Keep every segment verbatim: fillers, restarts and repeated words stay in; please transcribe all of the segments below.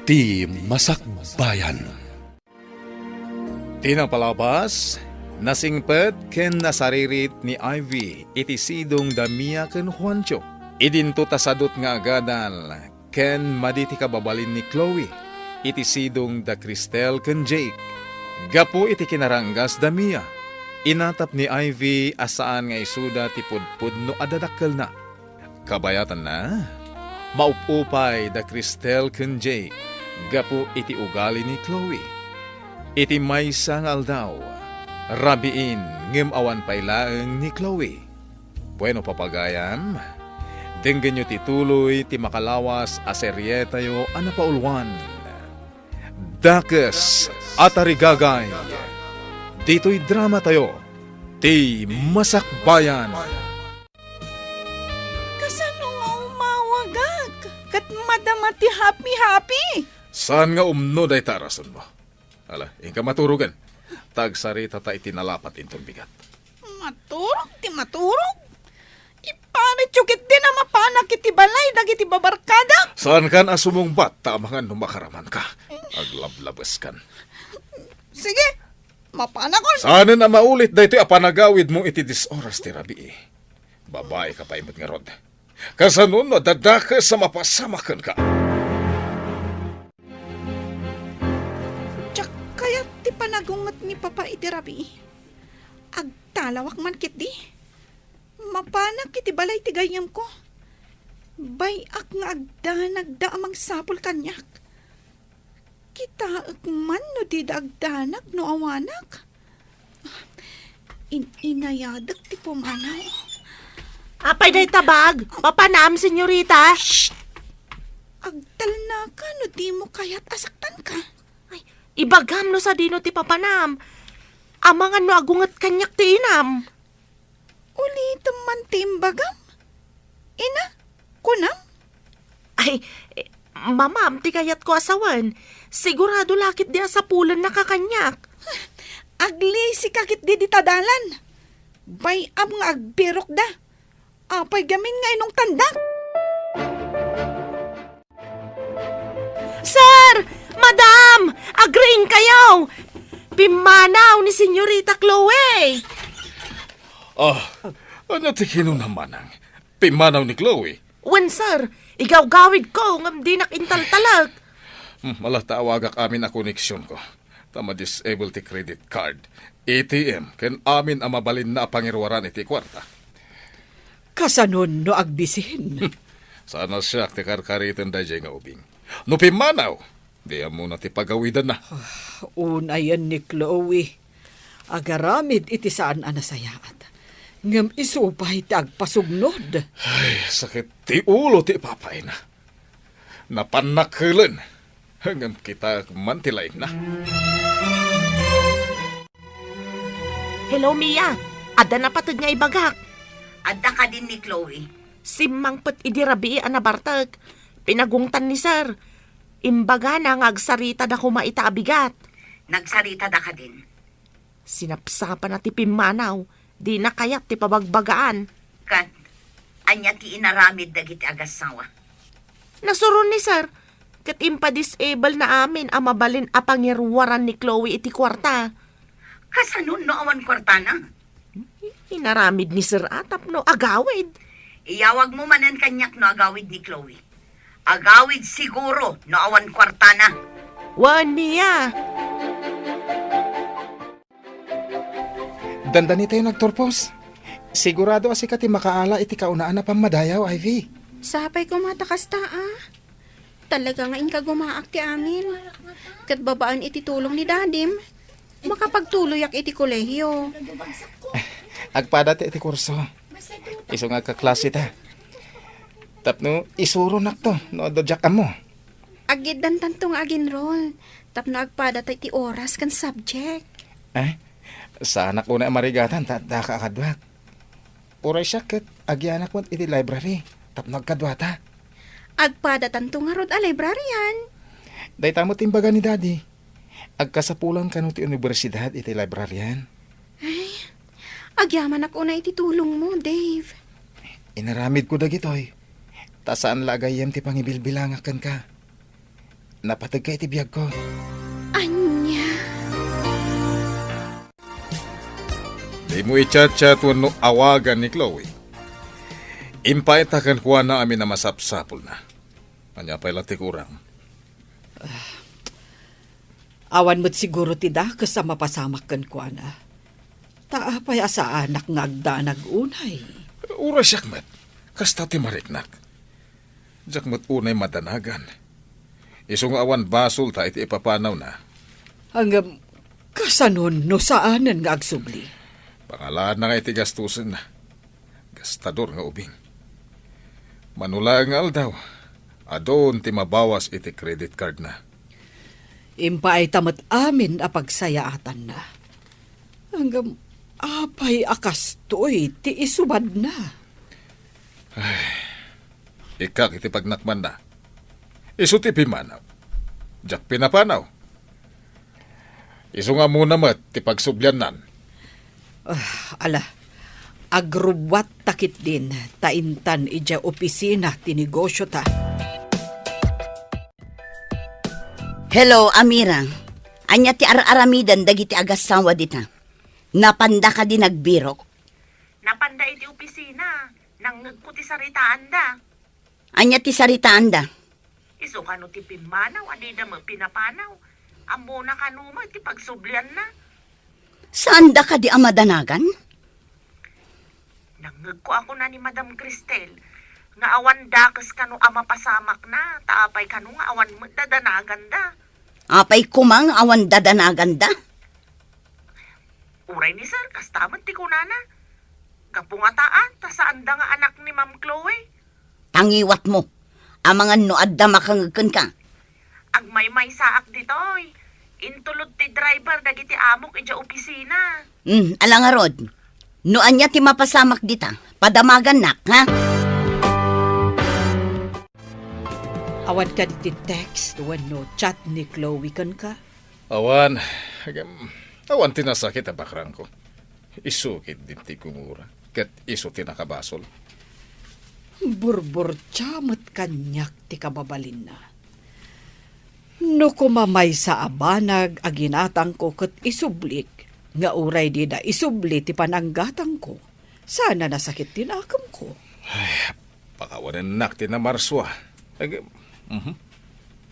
Ti Masakbayan. Ti napalabas, nasingpet ken nasaririt ni Ivy iti sidong da Mia ken Juancho. Idinto ta sadut nga agadal ken madi ti kababalin ni Chloe iti sidong da Cristel ken Jake. Gapu iti kinaranggas da Mia, inatap ni Ivy a saan nga isuda ti pudpudno a dadakkelna. Kabayatanna, maup-upay da Cristel ken Jake gapu iti ugali ni Chloe. Iti maysa nga aldaw, rabiin ngem awan pay laeng ni Chloe. Bueno, papagayam, denggenyo ti tuloy ti makalawas a serietayo a napauluan, Dakes a Tarigagay, ditoy dramatayo, Ti Masakbayan. Kasano nga umawagak ket madama ti happy-happy? Saan nga umno dayta a rasonmo? Ala, inka maturogen. Ta agsaritata iti nalapat inton bigat. Maturog ti maturog? Iparityo ketdi a mapanak iti balay dagiti babarkadak. Saankan a sumungbat ta amangan no makaramanka. Aglablabeskan. Sige, mapanakon. Saanen a maulit daytoy a panagawidmo iti dies oras ti rabii. Babaika pay met ngarud. Kasano no adda dakes a mapasamak kenka? Diak kayat ti panagunget ni Papa iti rabii. Agtalawak man ketdi. Mapanak iti balay ti gayyemko. Bay-ak nga agdanagda a mangsapul kaniak. Kitaek man no dida agdanag no awanak. In-inayadek ti pumanaw. Apay dayta bag? Mapanam, senyorita? Shh! Agtalnaka no dimo kayat a saktanka. Ay, ibagam no sadino ti papanam. Amangan no agunget kaniak ti inam. Ulitem man ti imbagam. Ina, kunam? Ay, eh, mamam ti kayatko a sawen. Sigurado la ketdi a sapulennaka kaniak. Aglisika ketdi dita dalan. Bay-am nga agbirokda. Apay gamin nga inungtandak? Sir! Madam! Agriingkayo! Pimmanaw ni Senyorita Chloe! Ah, ania ti kinunam, manang? Pimmanaw ni Chloe? Wen, sir. Igawgawidko ngem dinak intaltalek. Hmm, ala ta awagak amin a koneksionko. Ta ma-disable ti credit card, A T M, ken amin a mabalinna a pangiruaran iti kuarta. Kasanon no agbisin? Saan a siak ti karkariten daydiay nga ubing. No pimmanaw, di ammona ti pagawidanna. Ah, unayen ni Chloe. Agaramid iti saan a nasayaat. Ngem isu pay ti agpasugnod. Ay, sakit ti ulo ti ipapayna. Napannak helen, ngem kitaek man ti laingna. Hello, Mia. Adda napateg nga ibagak. Adda kadin ni Chloe. Simmangpet idi rabii a nabartek. Pinagungtan ni Sir. Imbagana nga agsaritada koma ita a bigat. Nagsaritada kadin? Sinapsapana ti pimmanaw, dina kayat ti pabagbagaan. Ket, ania ti inaramid dagiti agassawa? Nasuron ni Sir, ket impa-disable na amin a mabalin a pangiruaran ni Chloe iti kuarta. Kasanon no awan kuartana? Inaramid ni Sir a tapno agawid. Iyawagmo manen kaniak no agawid ni Chloe. Agawid siguro no awan kuartana. Wen, Mia. Dandanitayo nagturpos. Sigurado a sika ti makaala iti kaunaan a pammadayaw, Ivy. Sapay koma ta kasta, a. Talaga nga inkagumaak ti amin. Ket babaen iti tulong ni Dadim, makapagtuloyak iti kolehiyo. Agpada ti iti kurso. Isu nga agkaklase ta. Tapno isuronakto no adda diak ammo. Agiddantanto nga ag-enroll tapno agpada ta iti oras ken subject. Eh, saanak unay a marigatan ta addaka a kaduak. Uray siak ket agyanak met iti library tapno agkaduata. Agpadatanto ngarud a librarian. Dayta met imbaga ni Daddy. Agkasapulan kano ti universidad iti librarian. Ay, agyamanak unay iti tulongmo, Dave. Inaramidko dagitoy, ta saan la a gayyem ti pangibilbilangak kenka. Napategka iti biagko. Ania? Dimo i-chat-chat wenno awagan ni Chloe. Impaayta kenkuana amin a masapsapulna. Ania pay la ti kurang? Awan met siguro ti dakes a mapasamak kenkuana. Ta apay a saanak nga agdanag unay? Uray siak met, kasta ti mariknak. Diak met unay madanagan. Isu nga awan basolta iti ipapanawna. Ngem, kasano no saanen nga agsubli? Pangalaanna nga iti gastosenna. Gastador nga ubing. Mano laeng nga aldaw, adun ti mabawas iti credit cardna. Impaayta met amin a pagsayaatanna. Ngem, apay a kastoy ti isubadna? Ikkak iti pagnakmanna. Isu ti pimmanaw. Diak pinapanaw. Isu nga ammona met ti pagsubliannan. Ah, ala, agrubbuatta ketdin, ta intan idiay opisina ti negosiota. Hello, Amira. Ania ti ar-aramiden dagiti agassawa dita? Napanda kadi nagbirok? Napanda iti opisina. Nangngegko ti saritaanda. Ania ti saritaanda? Isu kano ti pimmanaw a dida met pinapanaw. Ammona kano met ti pagsublianna. Saanda kadi a madanagan? Nangngegko a kuna ni Madam Cristel nga awan dakes kano a mapasamakna, ta apay kano nga awan met dadanaganda. Apay koma nga awan dadanaganda? Uray ni Sir, kasta met ti kunana. Gapu ngata, ta saanda nga anak ni Ma'am Chloe. Pangiwatmo. Amangan no adda makangeg kenka. Agmaymaysaak ditoy. Intulod ti driver dagiti amok idiay opisina. Hmm, ala ngarud. No ania ti mapasamak dita, padamagannak, ha? Awan kadi ti text wenno chat ni Chloe kenka? Awan, agem, awan ti nasakit a bakrangko. Isu ketdin ti gungora, ket isu ti nakabasol. Burburtia met kaniak ti kababalinna. No koma maysa a banag a ginatangko ket isublik, nga uray dida isubli ti pananggatangko, saan a nasakit ti nakemko. Ay, pakawanennak ti namarsua. Ag-, mhm.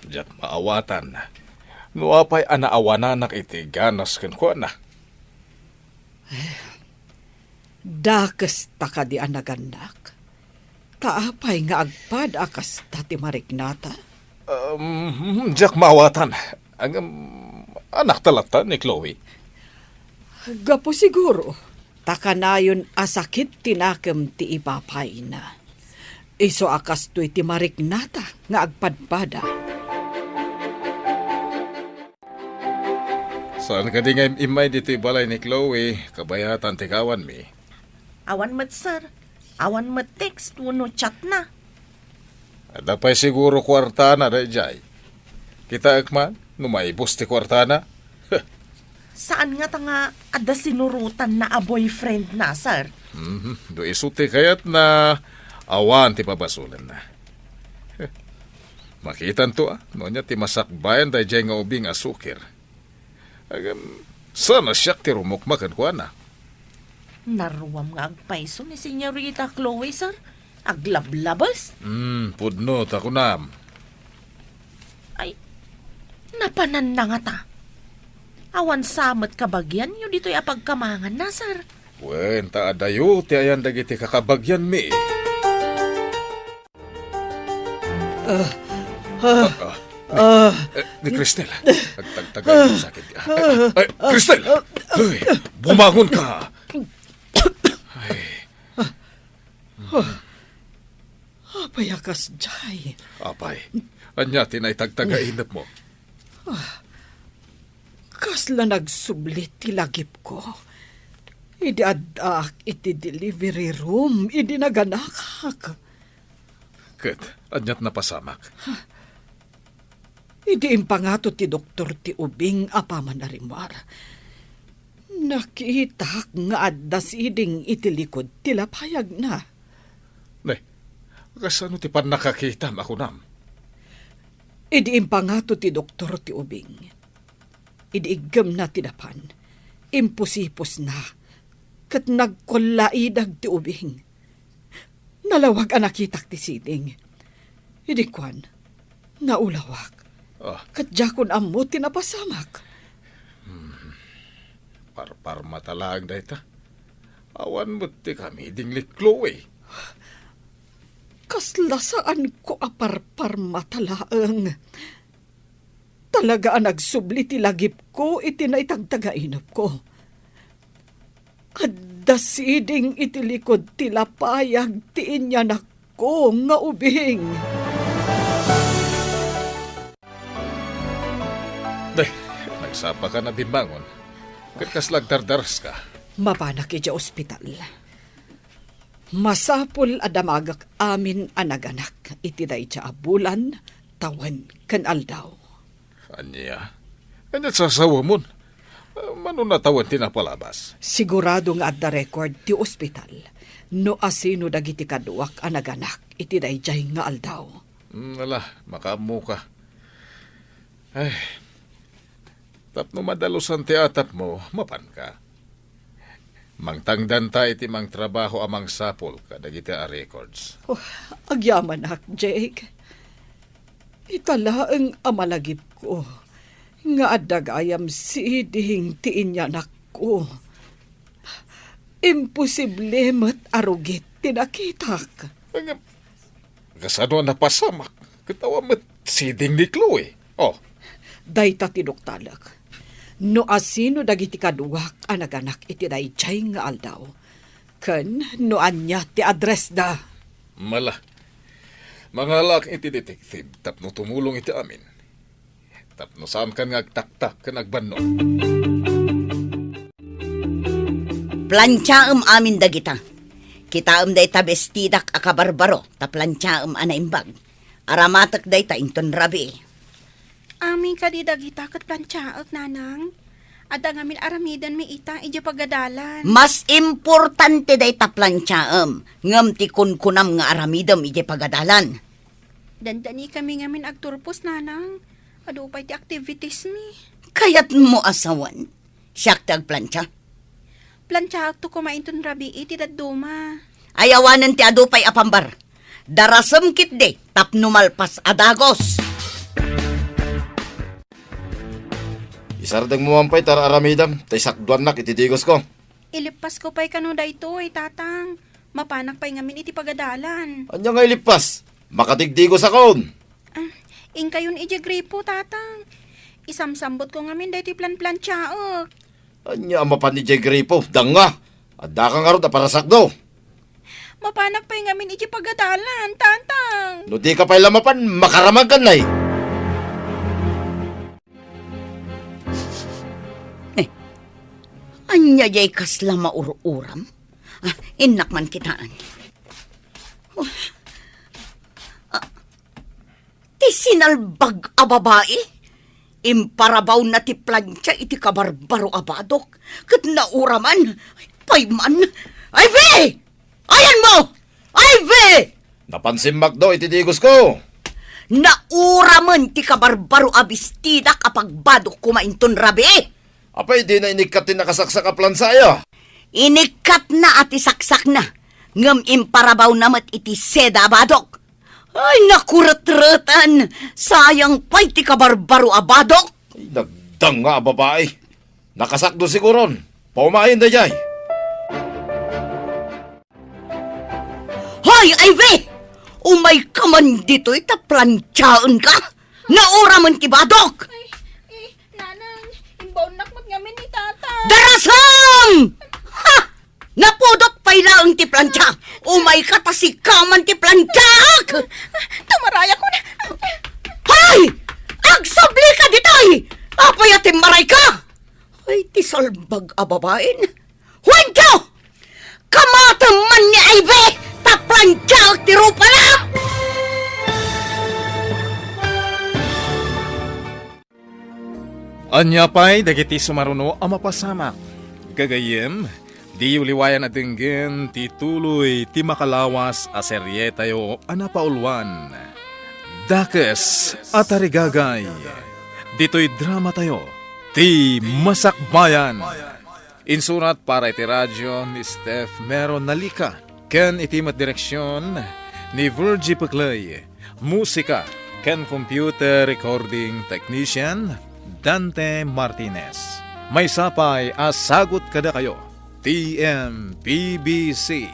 Diak maawatan. No apay a naawananak iti ganas kenkuana. Eh, dakes ta kadi a nagannak? Ta apay nga agpada a kasta ti mariknata? Um, diak maawatan. Ang, um, anak ta latta ni Chloe. Gapu siguro, ta kanayon a sakit ti nakem ti ipapayna. Isu a kastoy ti mariknata nga agpadpada. Saan kadi nga im-immay ditoy balay ni Chloe, kabayatan ti kawanmi? Awan met, sir. Awan met text wenno chat na. Adda pay siguro kuartana daydiay. Kitaek man, no maibus ti kuartana. Saan ngata nga adda sinurotanna a boyfriend na, sir? Mhm. No isu ti kayatna, awan ti pabasolenna. Makitanto, a, no ania ti masakbayan daydiay nga ubing a sukir. Agam, saan a siak ti rumukma kenkuana. Naruam nga agpayso ni Señorita Chloe, sir. Aglablabes. Hmm, pudno ta kunam. Ay, napananna ngata. Awan sa met kabagianyo ditoy a pagkamanganna, sir. Wen, ta adayo ti ayan dagiti kakabagianmi. Ah, ah, ah, ni, eh, ni Cristel. Nagtagtagay ang sakit. Ah, ay, Cristel! Ay, bumangon ka! Ay. Apay a kasdiay? Apay, ania ti naitagtagay inepmo? Ah, kasla nagsubli ti lagipko idi addaak iti delivery room idi naganakak. Ket ania't napasamak? Idi impangato ti doktor ti ubing a paman a rimmuar, nakitak nga adda siding iti likod ti lapayagna. Ne, kasano ti pannakakitam a kunam? Idi impangato ti doktor ti ubing, idi iggemna ti dapan, impusiposna ket nagkullaidag ti ubing. Nalawag a nakitak ti siding. Idi kuan, naulawak. Ah. Ket diakon ammo ti napasamak. Parparmata laeng dayta. Awan met ti kamiding ni Chloe. Kasla saanko a parparmata laeng. Talaga a nagsubli ti lagipko iti naitagtagainepko. Adda siding iti likud ti lapayag ti inyanakko nga ubing. Day, nagsapaka a bimmangon. Ket kasla agdardaraska? Mapanak idiay ospital. Masapul a damagek amin a naganak iti dayta a bulan, tawen, ken aldaw. Ania? Ania sasawamon? Mano a tawen ti napalabas? Sigurado nga adda record ti ospital no asino dagiti kaduak a naganak iti daydiay nga aldaw. Hmm, ala, makaammoka. Ay, tapno madalusan ti atapmo, mapanka. Mangtangdanta iti mangtrabaho a mangsapul kadagiti a records. Oh, agyamanak, Jake. Ita laeng a malagipko nga adda gayam siding ti inyanakko. Imposible met a rugit ti nakitak. Nga, kasano a napasamak? Ket awan met siding ni Chloe. Oh. Dayta ti duktalek. No asino dagiti kaduak a naganak iti daydiay nga aldaw, ken no ania ti addressda. Mala. Mangalaak iti detective tapno tumulong iti amin. Tapno saankan nga agtaktak ken agbannog. Plantiaem amin dagita. Kitaem dayta bestidak a kabarbaro ta plantiaem a naimbag. Aramatek dayta inton rabii. Amin kadi dagita ket plantiaek, nanang. Adda ngamin aramidenmi ita idiay pagadalan. Mas importante dayta plantiaem, ngem ti kunkunam nga aramidem idiay pagadalan. Dandanikami ngamin agturpos, nanang. Adu pay ti activitiesmi. Kayatmo a sawen, siak ti agplantia? Plantiaekto koma inton rabii ti dadduma. Ay awanen ti adu pay a pambar. Darasem ketdi tapno malpas a dagos. Isardengmo man pay ti ar-aramidem ta isakduannak iti digosko. Ilippasko pay kano daytoy, Tatang. Mapanak pay ngamin iti pagadalan. Ania nga ilippas? Makadigdigosakon. Ah, inkayon idiay gripo, Tatang. Isamsambutko ngamin daytoy planplantiaek. Ania a mapan idiay gripo? Danga! Addaka ngarud a parasakdo. Mapanak pay ngamin idiay pagadalan, Tatang. No dika pay la mapan, makaramagkan, nay. Eh, ania diay kasla maur-uram? Ah, innak man kitaen. Oh. Ah, ti sinalbag a babai, imparabawna ti plantia iti kabarbaro a badok, ket nauraman. Ay, pay man. Ivy! Ayanmo! Ivy! Napan simmakdo iti digosko. Nauramen ti kabarbaro a bestidak a pagbadok koma inton rabii. Apay, dina inikkat ti nakasaksak a plansa, aya? Inikkatna a ti saksakna, ngem imparabawna met iti seda a badok. Ay, nakuretretan! Sayang pay ti kabarbaro a badok! Ay, nagdanga a babai. Nakasakdo siguron. Paumayen daydiay. Hoy, Ivy! Umayka man ditoy ta plantiaenka! Nauramen ti badok! Ay, eh, nanang, imbaonnak met ngamin ni Tata. Darasem! Ha! Napudot pay laeng ti plantia! Umayka ta sika man ti plantiaek! Tumarayakon! Hoy! Agsablika ditoy! Apay a timmarayka? Ay, ti salbag a babaen! Wendio! Kamatem man ni Ivy, ta plantiaek ti rupana! Ania pay dagiti sumaruno a mapasamak? Gagayyem, diyo liwayan a denggen ti tuloy ti makalawas a serietayo a napauluan, Dakes a tarigagay. Ditoy dramatayo, Ti Masakbayan. Insurat para iti radio ni Steph Mero Nalica, ken iti met direksion ni Virgie Peclay. Musika ken computer recording technician, Dante Martinez. Maysa pay a sagut kadakayo, T M P B C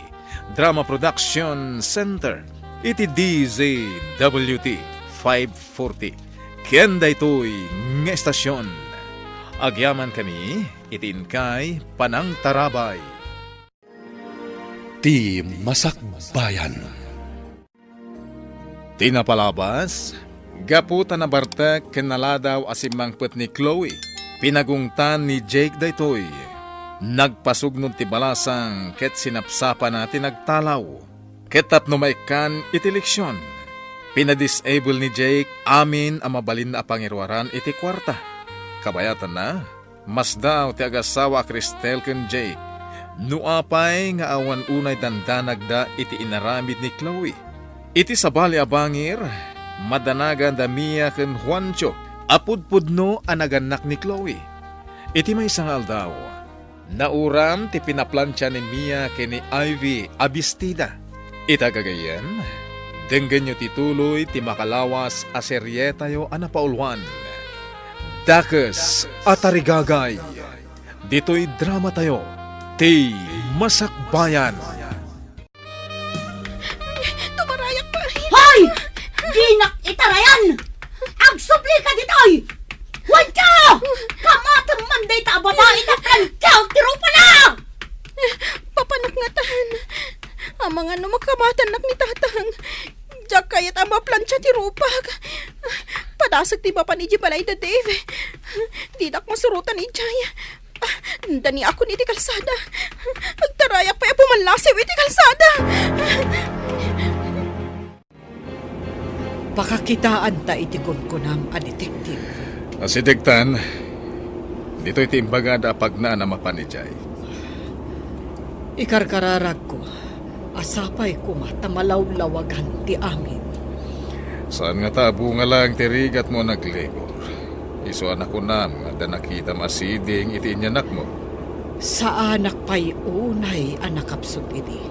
Drama Production Center, iti D Z W T five forty. Ken daytoy nga estasion, agyaman kami iti inkay panangtarabay. Ti Masakbayan. Ti napalabas, gapu ta nabartek ken naladaw a simmangpet ni Chloe, pinagungtan ni Jake daytoy. Nagpasugnod ti balasang ket sinapsapana ti nagtalaw. Ket tapno maikkan iti leksion, pinadisable ni Jake amin a mabalinna a pangiruaran iti kuarta. Kabayatanna, masdaaw ti agasawa a Cristel ken Jake. No apay nga awan unay dandanagda iti inaramid ni Chloe. Iti sabali a bangir, madanaganda Mia ken Juancho a pudpudno a nagannak ni Chloe. Iti maysa nga aldaw, nauram ti pinaplantia ni Mia ken ni Ivy a bestida. Ita gagayyem, denggenyo ti tuloy ti makalawas a serietayo a napauluan, Dakes a Tarigagay. Ditoy dramatayo, Ti Masakbayan. Tumarayak pay! Hoy! Dinak itarayan! Agsubli ka ditoy! Juancho! Kamatem man dayta a babai ta plantiaw ti rupana! Papanak ngatan. Amangan no makamatannak ni tatang. Diak kayat a maplantia ti rupak. Padasek ti mapan idiay balay da Dave. Didak masurotan idiay. Ah, daniakon iti kalsada. Agtarayak pay a pumallasiw iti kalsada. Pakakitaanta iti kunkunam a detective. Asidegtan, ditoy ti imbagada a pagnaan a mapan idiay. Ikarkararagko a sapay koma ta malawlawagan ti amin. Saan ngata a bunga laeng ti rigatmo a naglibur? Isu a nakunam nga adda nakitam a siding iti inyanakmo. Saanak pay unay a nakapsut idi.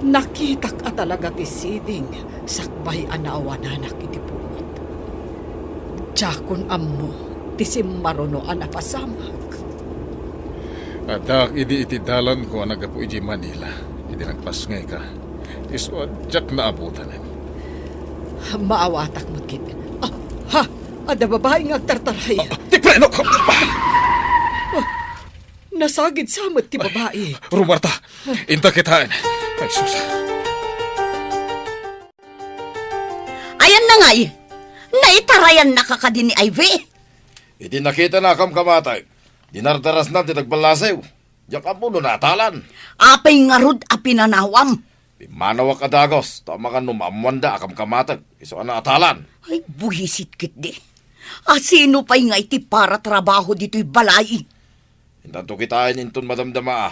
Nakitak a talaga ti siding sakbay a naawananak iti puot. Diakon ammo ti simmaruno a napasamak. Addaak idi iti dalanko a naggapu idiay Manila idi nagpasngayka. Isu a diak naabutanen. Maawatak met ketdi. Ah, ha! Adda babai nga agtartaray. Ah, ti preno! Ah, nasagid sa met ti babai. Rumarta! Inta kitaen. Ay, sus. Ayanna ngay, naitarayannaka kadi ni Ivy? Idi nakitana a kamkamatek, dinardarasna ti nagballasiw. Diak ammo no naatalan. Apay ngarud a pinanawam? Pimmanawak a dagus, ta amangan no maammoanda a kamkamatek, isu a naatalan. Ay, buisit ketdi. A sino pay nga iti paratrabaho ditoy balay? Intanto kitaen inton madamdama a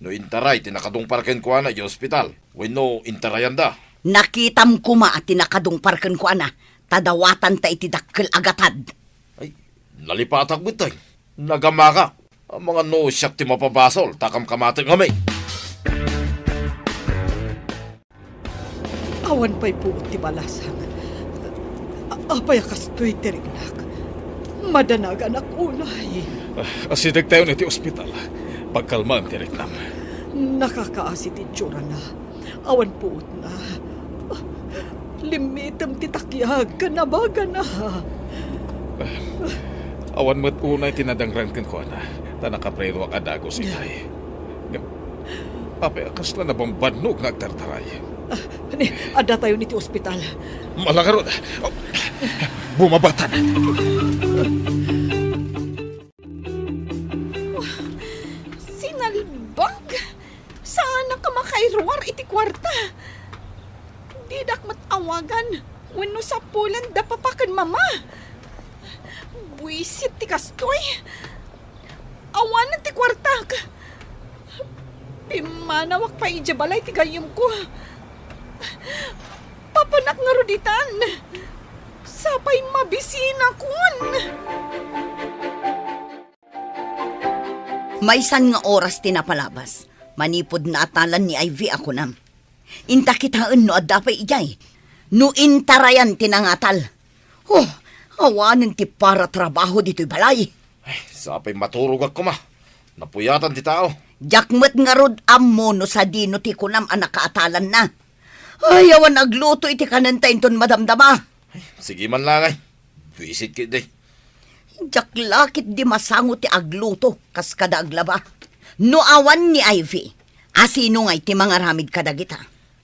no intaray ti nakadungpar kenkuana idiay ospital wenno intarayanda. Nakitam koma a ti nakadungpar kenkuana, ta dawatanta iti dakkel a gatad. Ay, nalipatak met, tay. Nagamaka. Amangan no siak ti mapabasol, ta kamkamatek ngamin. Awan pay puot ti balasang. A-, apay a kastoy ti riknak? Madanaganak unay. Ah, asidegtayon iti ospital. Pagkalmaem ti riknam. Nakakaasi ti itsurana. Awan puotna. Limmitem ti takiag ken abagana. Ah, awan met unay ti nadangran kenkuana, ta nakaprenoak a dagus itay. Ngem, apay a kasla nabambannog nga agtartaray? Ah, ni, addatayon iti ospital. Ala ngarud. Oh, bumabatan. Sinalbag! Saanak a makairuar iti kuarta. Didak met awagan wenno sapulan da papa ken mama. Buisit ti kastoy. Awanen ti kuartak. Pimmanawak pay idiay balay ti gayyemko. Papanak ngarud itan. Sapay mabisinakon. Maysan nga oras ti napalabas, manipud naatalan ni Ivy a kunam. Inta kitaen no adda pay idiay. No intarayan ti nangatal. Oh, awanen ti para trabaho ditoy balay. Ay, sapay maturogak koma. Napuyatan ti tao. Diak met ngarud ammo no sadino ti kunam a nakaatalanna. Ay, awan agluto iti kanenta inton madamdama. Ay, sige man langay. Buisit ketdi. Diak la ketdi masango ti agluto kas kada aglaba. No awan ni Ivy, asino ngay ti mangaramid kadagita?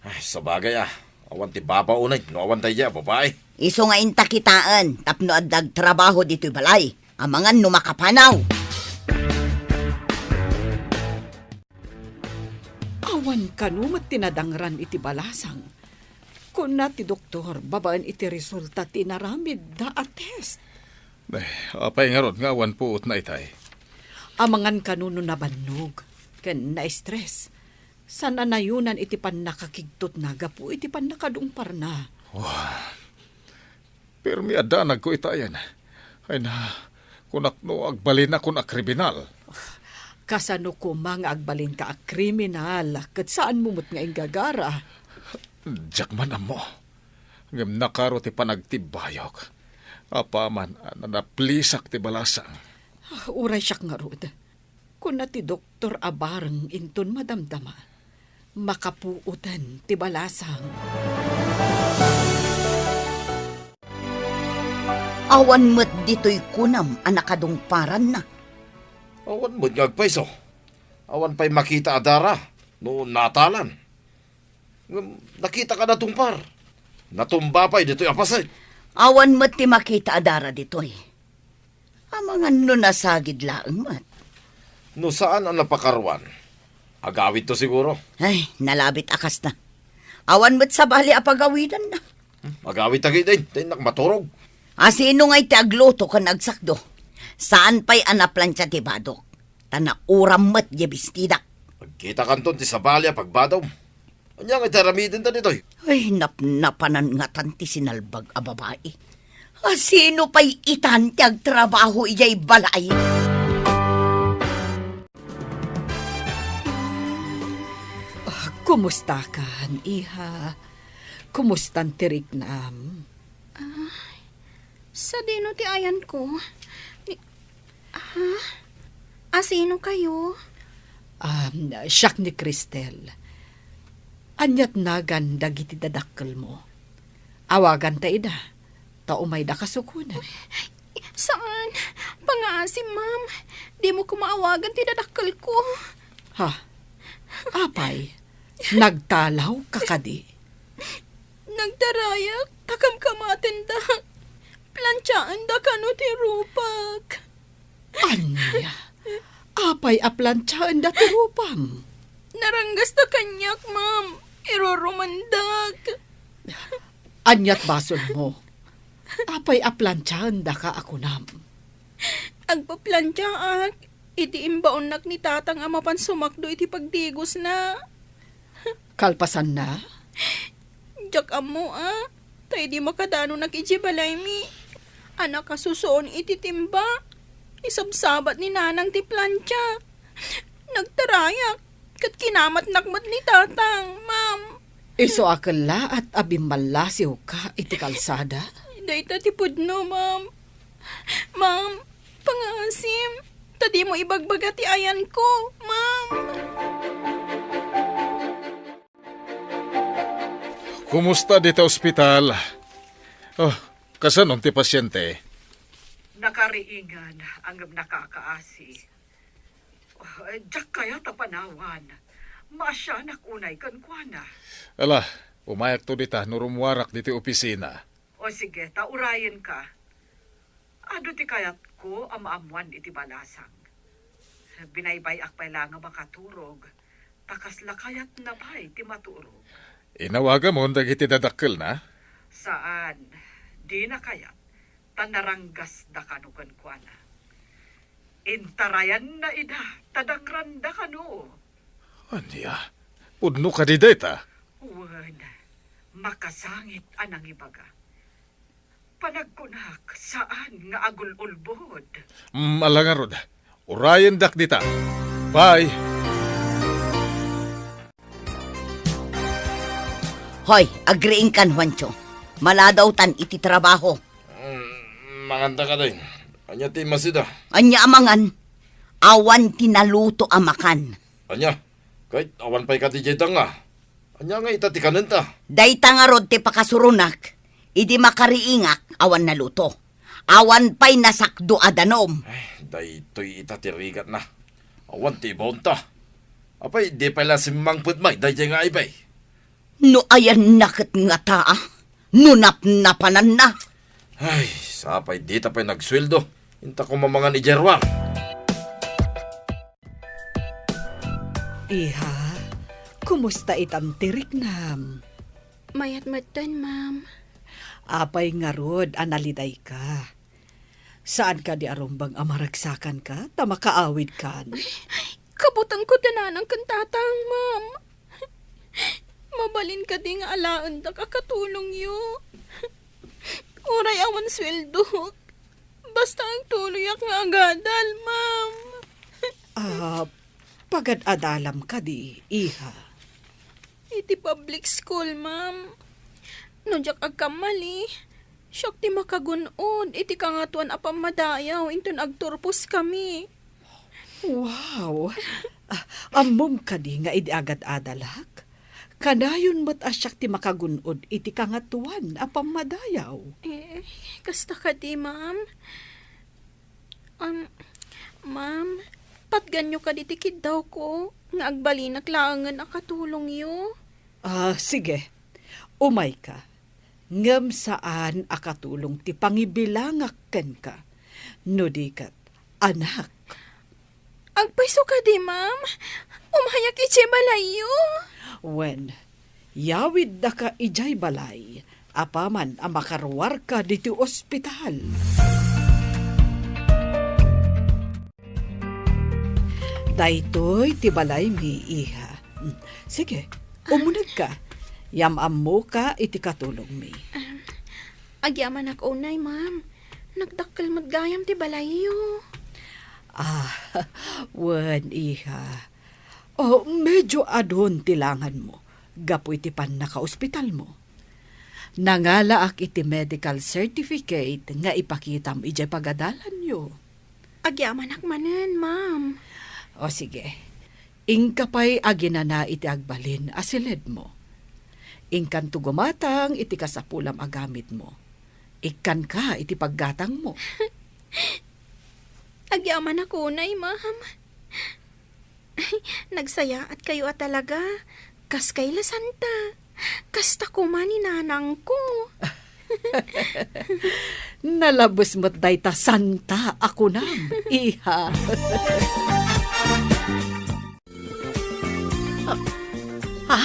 Ay, sabagay a. Awan ti baba unay no awan daydiay a babai. Isu nga inta kitaen tapno adda agtrabaho ditoy balay. Amangan no makapanaw. Awan kano met ti nadangran iti balasang. Kuna ti doktor babaen iti resulta ti inaramidda a test. Eh, apay ngarud nga awan puotna itay? Amangan kano no nabannog ken na-stress. Saan a nayonan iti pannakakigtotna gapu iti pannakadungparna. Wah, permi a danagko itayen. Ay na, kunak no agbalinakon a kriminal. Kasano koma nga agbalinka a kriminal ket saanmo met nga inggagara? Diak man ammo. Ngem nakaro ti panagtibbayok. Apaman a nanaplisak ti balasang. Ah, uray siak ngarud. Kuna ti doktor a bareng inton madamdama, makapuoten ti balasang. Awan met ditoy kunam a nakadungparanna. Awan met nga agpayso. Awan pay makita a dara no natalan. Ngem nakitaka a natungpar. Natumba pay ditoy a paset. Awan met ti makita a dara ditoy. Amangan no nasagid laeng met. No saan a napakaruan, agawidto siguro. Ay, nalabit a kasta. Awan met sabali a pagawidanna. Hmm, agawidta ketdin, ta innak maturog. Asino ngay ti agluto ken agsakdo? Saan pay a naplantia ti badok? Ta nauram met diay bestidak. Agkitakanton ti sabali a pagbadom. Ania nga iti aramidenta ditoy? Ay, napnapanan ngatan ti sinalbag a babai. Asino pay itan ti agtrabaho idiay balay? Ah, kumustakan, iha? Kumustan ti riknam? Ay, sadino ti ayanko? Ni, ha? Asino kayo? Um, siak ni Cristel. Aniat nagan dagiti dadakkelmo? Awaganta ida, ta umayda kasukonen. Saan? Pangaasim, ma'am. Dimo koma awagan ti dadakkelko. Ha? Apay, nagtalawka kadi? Nagtarayak ta kamkamatendak. Plantiaendak kano ti rupak. Ania? Apay a plantiaenda ti rupam? Naranggasta kaniak, ma'am. Irurumandak. Aniat basolmo? Apay a plantiaendaka a kunam? Agpaplantiaak iti imbaonnak ni Tatang a mapan sumakdo iti pagdigosna. Kalpasanna? Diak ammo a, ta idi makadanonak idiay balaymi a nakasusuon iti timba, isabsabat ni Nanang ti plantia. Nagtarayak, ket kinamatnak met ni Tatang, ma'am. Isu a kellaat a bimmallasiwka iti kalsada? Dayta ti pudno, ma'am. Ma'am, pangaasim, ta dimo ibagbaga ti ayanko, ma'am. Kumusta dita ospital? Oh, kasano ti pasiente? Nakariingan, ngem nakakaasi. Oh, diak kayat a panawan. Maasianak unay kenkuana. Ala, umayakto dita no rummuarak ditoy opisina. O sige, ta urayenka. Adu ti kayatko a maammoan iti balasang. Binaybay-ak pay la nga makaturog, ta kasla kayatna pay ti maturog. Inawagamon dagiti dadakkelna? Saan, dina kayat, ta naranggasda kano kenkuana. Intarayanna ida, ta dangranda kano. Ania? Pudno kadi dayta? Wen, makasangit a nangibaga. Panagkunak, saan nga agul-ulbod. Mm, ala ngarud. Urayendak dita. Bye. Hoy, agriingkan, Juancho. Maladawtan iti trabaho. Mm, manganta ka din. Ania ti masida? Ania a mangan? Awan ti naluto a makan. Ania? Ket awan pay kadi diay danga. Ania nga ita ti kanenta? Dayta ngarud ti pakasuronak. Idi makariingak, awan naluto. Awan pay nasakdo a danum. Ay, daytoy ita ti rigatna. Awan ti ibaonta. Apay, di pay la simmangpet may daydiay nga aybay. No ayanna ket ngata, a? No napnapananna? Ay, sapay dita pay nagsueldo. Inta ko mamangan idiay ruar. Iha, kumusta itan ti riknam? Mayat metten, ma'am. Apay ngarud a nalidayka? Saan kadi a rumbeng a maragsakanka ta makaawidkan? Kabutengko ti nanang ken tatang, ma'am. Mabalin kadi nga alaendak a katulongyo? Uray awan sueldok. Basta agtuloyak nga agadal, ma'am. Ah, pagad-adalam kadi, iha? Iti public school, ma'am. No diak agkammali, siak ti makagun-od iti kangatoan a pammadayaw inton agturposkami. Wow! Ah, ammom kadi nga idi agad-adalak, kanayon met a siak ti makagun-od iti kangatoan a pammadayaw? Eh, kasta kadi, ma'am. Um, ma'am, patganyo kadi ti kiddawko nga agbalinak laengen a katulongyo? Ah, sige. Umayka. Ngem saan a katulong ti pangibilangak kenka. No di ket, anak. Agpayso kadi, ma'am? Umayak idiay balayyo. Wen, yawiddaka idiay balay, apaman a makaruarka ditoy ospital. Daytoy ti balaymi, iha. Mm, sige, umunegka. Yam-ammoka iti katulongmi. Agyamanak unay, ma'am. Nagdakkel met gayam ti balayyo. Ah, wen, iha. Oh, medyo adun ti langanmo gapu iti pannakaospitalmo. Nangalaak iti medical certificate nga ipakitam idiay pagadalanyo. Agyamanak manen, ma'am. O sige, inka pay aginana iti agbalin a siledmo. Inkanto gumatang iti kasapulam a gamitmo. Ikkanka iti paggatangmo. Agyamanak unay, ma'am. Nagsayaatkayo a talaga. Kaskay la santa. Kasta koma ni nanangko. Nalabes met dayta santa a kunam, iha. Ha?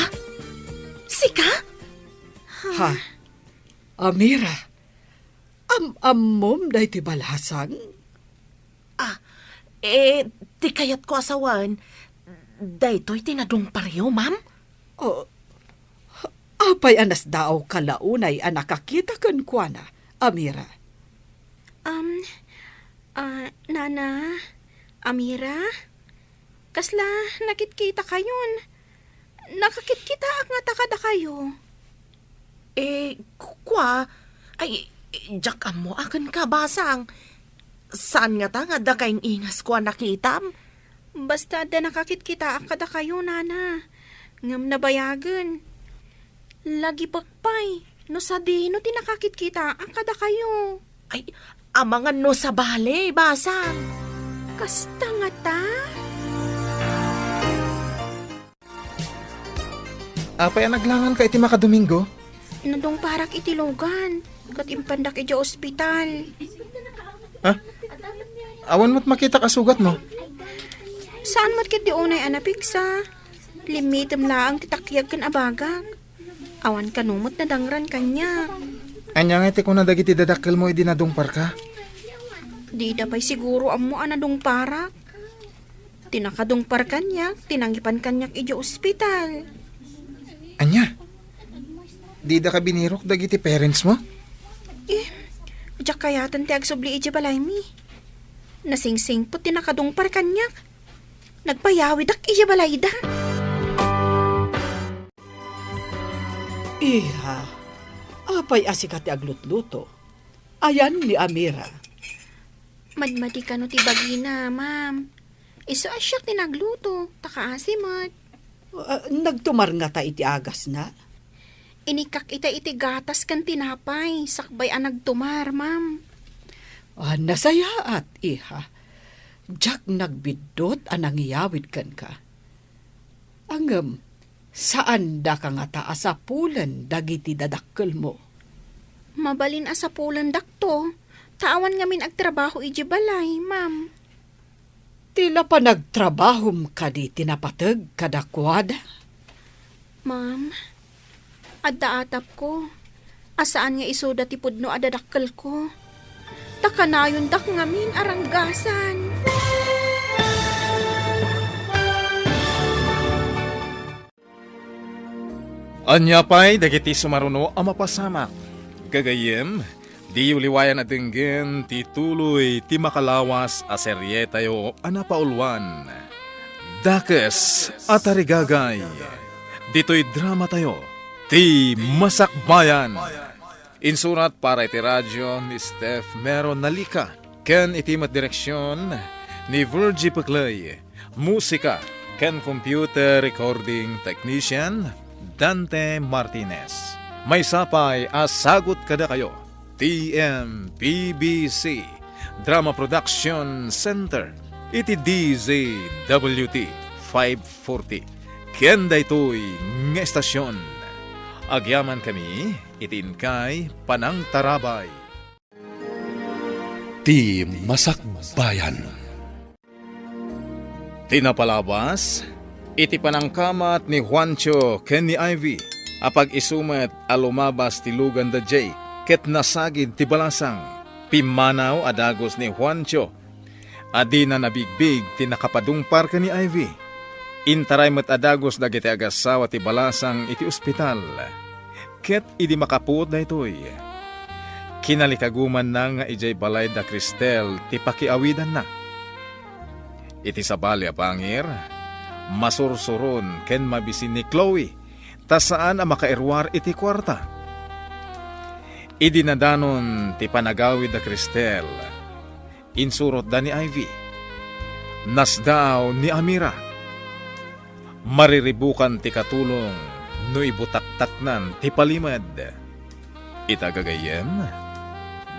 Sika? Ha? Amira, am-ammom daytoy balasang? Ah, eh, ti kayatko a sawen, daytoy ti nadungparyo, ma'am? Oh, apay a nasdaawka la unay a nakakita kenkuana, Amira? Um, ah, Nana, Amira? Kasla nakitkitakayon? Nakakitkitaak ngata kadakayo. Eh, ku-, kua, ay, diak ammo a kenka, basang. Saan ngata nga adda kaing-ingasko a nakitam? Basta adda nakakitkitaak kadakayo, nana. Ngem nabayagen. Lagipek pay no sadino ti nakakitkitaak kadakayo. Ay, amangan no sabali, basang. Kasta ngata? Apay a naglanganka iti makadomingo? Nadungparak iti lugan, ket impandak idiay ospital. Ha? Awan met makitak a sugatmo? Saan met ketdi unay a napigsa? Limmitem laeng ti takyag ken abagak. Awan kano met nadangran kaniak. Ania ngay ti kuna dagiti dadakkelmo idi nadungparka? Dida pay siguro ammo a nadungparak. Ti nakadungpar kaniak, ti nangipan kaniak idiay ospital. Ania? Didaka binirok dagiti parentsmo? Eh, Diak kayaten ti agsubli idiay balaymi. Nasingsingpet ti nakadungpar kaniak. Nagpayawidak idiay balayda. Iha, apay a sika ti aglutluto? Ayan ni Amira. Madmadi kano ti bagina, ma'am. Isu a siak ti nagluto, ta kaasi met. Ah, nagtumar ngata iti agasna? Inikkak ita iti gatas ken tinapay, sakbay a nagtumar, ma'am. Ah, nasayaat, iha. Diak nagbiddut a nangiyawid kenka. Ngem, saandaka ngata a sapulen dagiti dadakkelmo? Mabalin a sapulendakto, ta awan ngamin agtrabaho idiay balay, ma'am. Ti la panagtrabahom kadi ti napateg kadakuada? Ma'am, adda atapko a saan nga isuda ti pudno a dadakkelko. Ta kanayondak ngamin a ranggasan. Ania pay dagiti sumaruno a mapasamak? Gagayyem, diyo liwayan a denggen ti tuloy ti makalawas a serietayo a napauluan, Dakes a Tarigagay. Ditoy dramatayo, Ti Masakbayan. Insurat para iti radio ni Steph Mero Nalica ken iti met direksion ni Virgie Peclay. Musika ken computer recording technician, Dante Martinez. Maysa pay a sagut kadakayo, T M P B C Drama Production Center, iti D Z W T five forty. Ken daytoy nga estasion, agyamankami iti inkay panangtarabay. Ti Masakbayan. Ti napalabas, iti panangkamat ni Juancho ken ni Ivy, a pag-isu met a lumabas ti lugan da Jake ket nasagid ti balasang. Pimmanaw a dagus ni Juancho a dina nabigbig ti nakapadungpar ken ni Ivy. Intaray met a dagus dagiti agassawa ti balasang iti ospital. Ket idi makapuot daytoy, kinalikagumanna nga idiay balay da Cristel ti pakiawidanna. Iti sabali a bangir, masursuron ken mabisin ni Chloe ta saan a makairuar iti kuarta. Idi nadanon ti panagawid da Cristel, insurotda ni Ivy. Nasdaaw ni Amira. Mariribukan ti katulong no ibutaktaknan ti palimed. Ita gagayyem,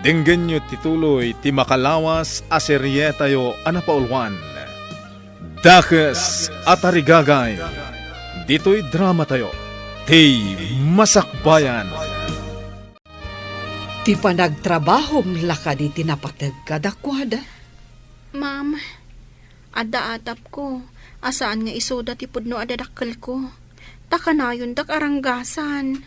denggenyo ti tuloy ti makalawas a serietayo a napauluan, Dakes a Tarigagay. Ditoy dramatayo, Ti Masakbayan. Ti panagtrabahom la kadi ti napateg kadakuada? Ma'am, adda atapko a saan nga isuda ti pudno a dadakkelko, ta kanayondak a ranggasan.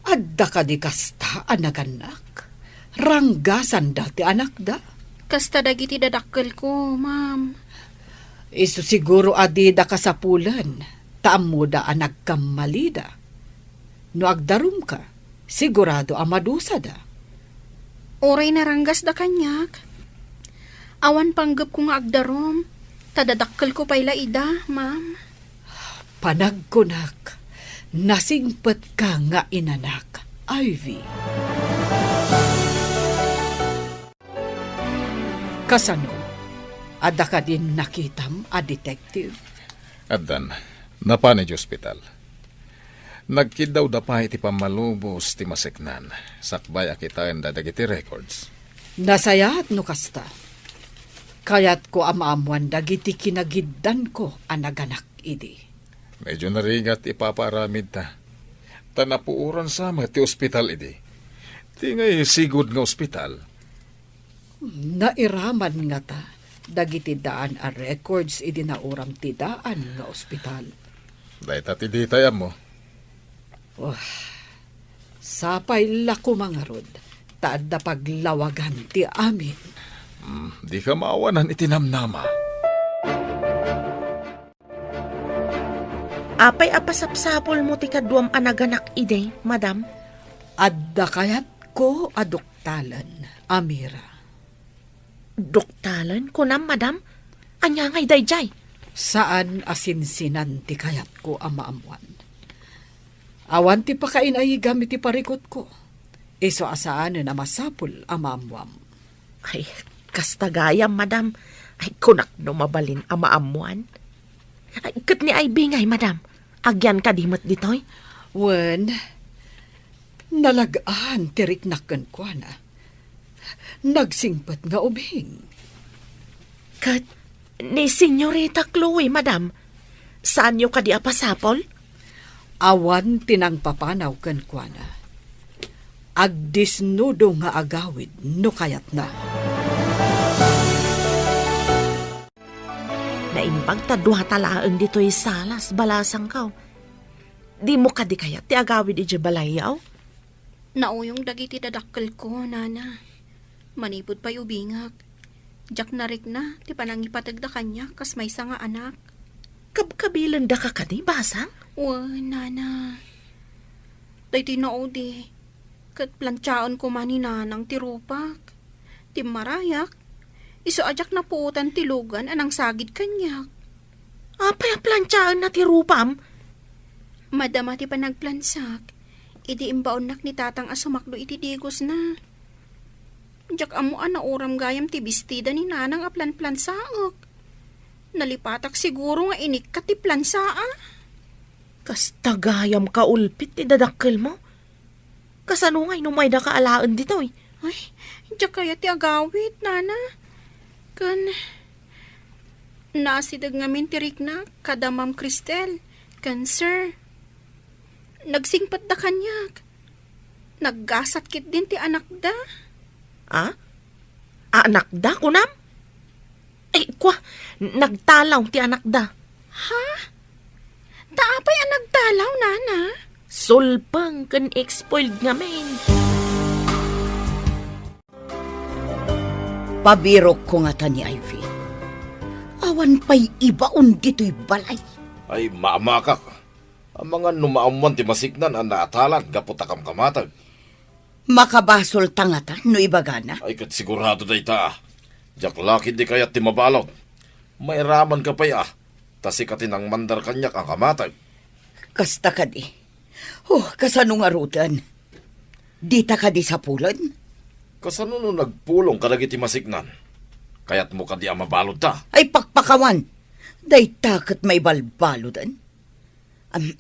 Adda kadi kasta a nagannak? Ranggasanda ti anakda? Kasta dagiti dadakkelko, ma'am. Isu siguro a dida kasapulen, ta ammoda a nagkammalida. No agdarumka, sigurado a madusada. Uray naranggasda kaniak, awan panggepko nga agdarum, ta dadakkelko pay la ida, ma'am. Panagkunak, nasingpetka nga inanak, Ivy. Kasano? Adda kadin nakitam a detective? Addan, napan idiay ospital. Nagkiddawda pay iti pammalubos ti maseknan, sakbay a kitaenda dagiti records. Nasayaat no kasta. Kayatko a maammoan dagiti kinagiddanko a naganak idi. Medyo narigat ti ipapaaramidta. Ta napuoran sa met ti ospital idi. Ti ngay sigud nga ospital. Nairaman ngata dagiti daan a records idi nauram ti daan nga ospital. Dayta ti ditay ammo. Wah, sapay la koma ngarud, ta adda paglawagan ti amin. Hmm, dika maawanan iti namnama. Apay a pasapsapulmo ti kaduam a naganak idi, madam? Adda kayat Ko a duktalen, Amira. Duktalen, kunam, madam? Ania ngay daydiay? Saan a sinsinan ti kayatko a maammoan. Awan ti pakainaigam iti parikutko. Isu a saanen a masapul a maammoam. Ay, kasta gayam, madam. Ay, kunak no mabalin a maammoan. Ay, ket ni Ivy ngay, madam. Agyan kadi met ditoy? Wen, nalagaan ti riknak kenkuana. Nagsingpet nga ubing. Ket ni Senyorita Chloe, madam, saanyo kadi a pasapol? Awan ti nangpapanaw kenkuana. Agdisnudo nga agawid no kayatna. Naimbag ta duata laeng ditoy salas, balasangko. Dimo kadi kayat ti agawid idiay balayyo? Nauyong dagiti dadakkelko, nana. Manipud pay ubingak, diak narikna ti panangipategda kaniak kas maysa nga anak. Kabkabilendaka kadi, basang? Wen, nana. Daytoy naudi, ket plantiaen koma ni nanang ti rupak. Timmarayak, isu a diak napuotan ti lugan a nangsagid kaniak. Apay a plantiaenna ti rupam? Madama ti panagplansak, idi imbaonnak ni tatang a sumakdo iti digosna. Diak ammo a nauram gayam ti bestida ni nanang a planplansaek. Nalipatak siguro nga inikkat ti plansaa. Kasta gayam kaulpit ti dadakkelmo. Kasano ngay no maydaka alaen ditoy? Ay, diak kayat ti agawid, nana. Ken, naasideg ngamin ti riknak kada Ma'am Cristel ken Sir. Nagsingpetda kaniak. Naggasat ketdin ti anakda. Ah? Anakda, kunam? Ay, kwa, nagtalaw ti anakda. Ha? Ta apay a nagtalaw, nana? Sulpeng ken spoiled ngamin. Pabirokko ngata ni Ivy. Awan pay ibaon ditoy balay. Ay, maamakak. Amangan no maammoan ti masiknan a naatalan gapu ta kamkamateg. Makabasolta ngata no ibagana? Ay, ket sigurado dayta. Diak la ketdi kayat ti mabalud. Mairamanka pay a, ta sika ti nangmandar kaniak a kamateg. Kasta kadi. Oh, kasano ngaruden? Dita kadi sapulen? Kasano no nagpulong kadagiti masiknan? Kayatmo kadi a mabaludta? Ay, pakpakawan! Dayta ket maibalbaluden. Am-,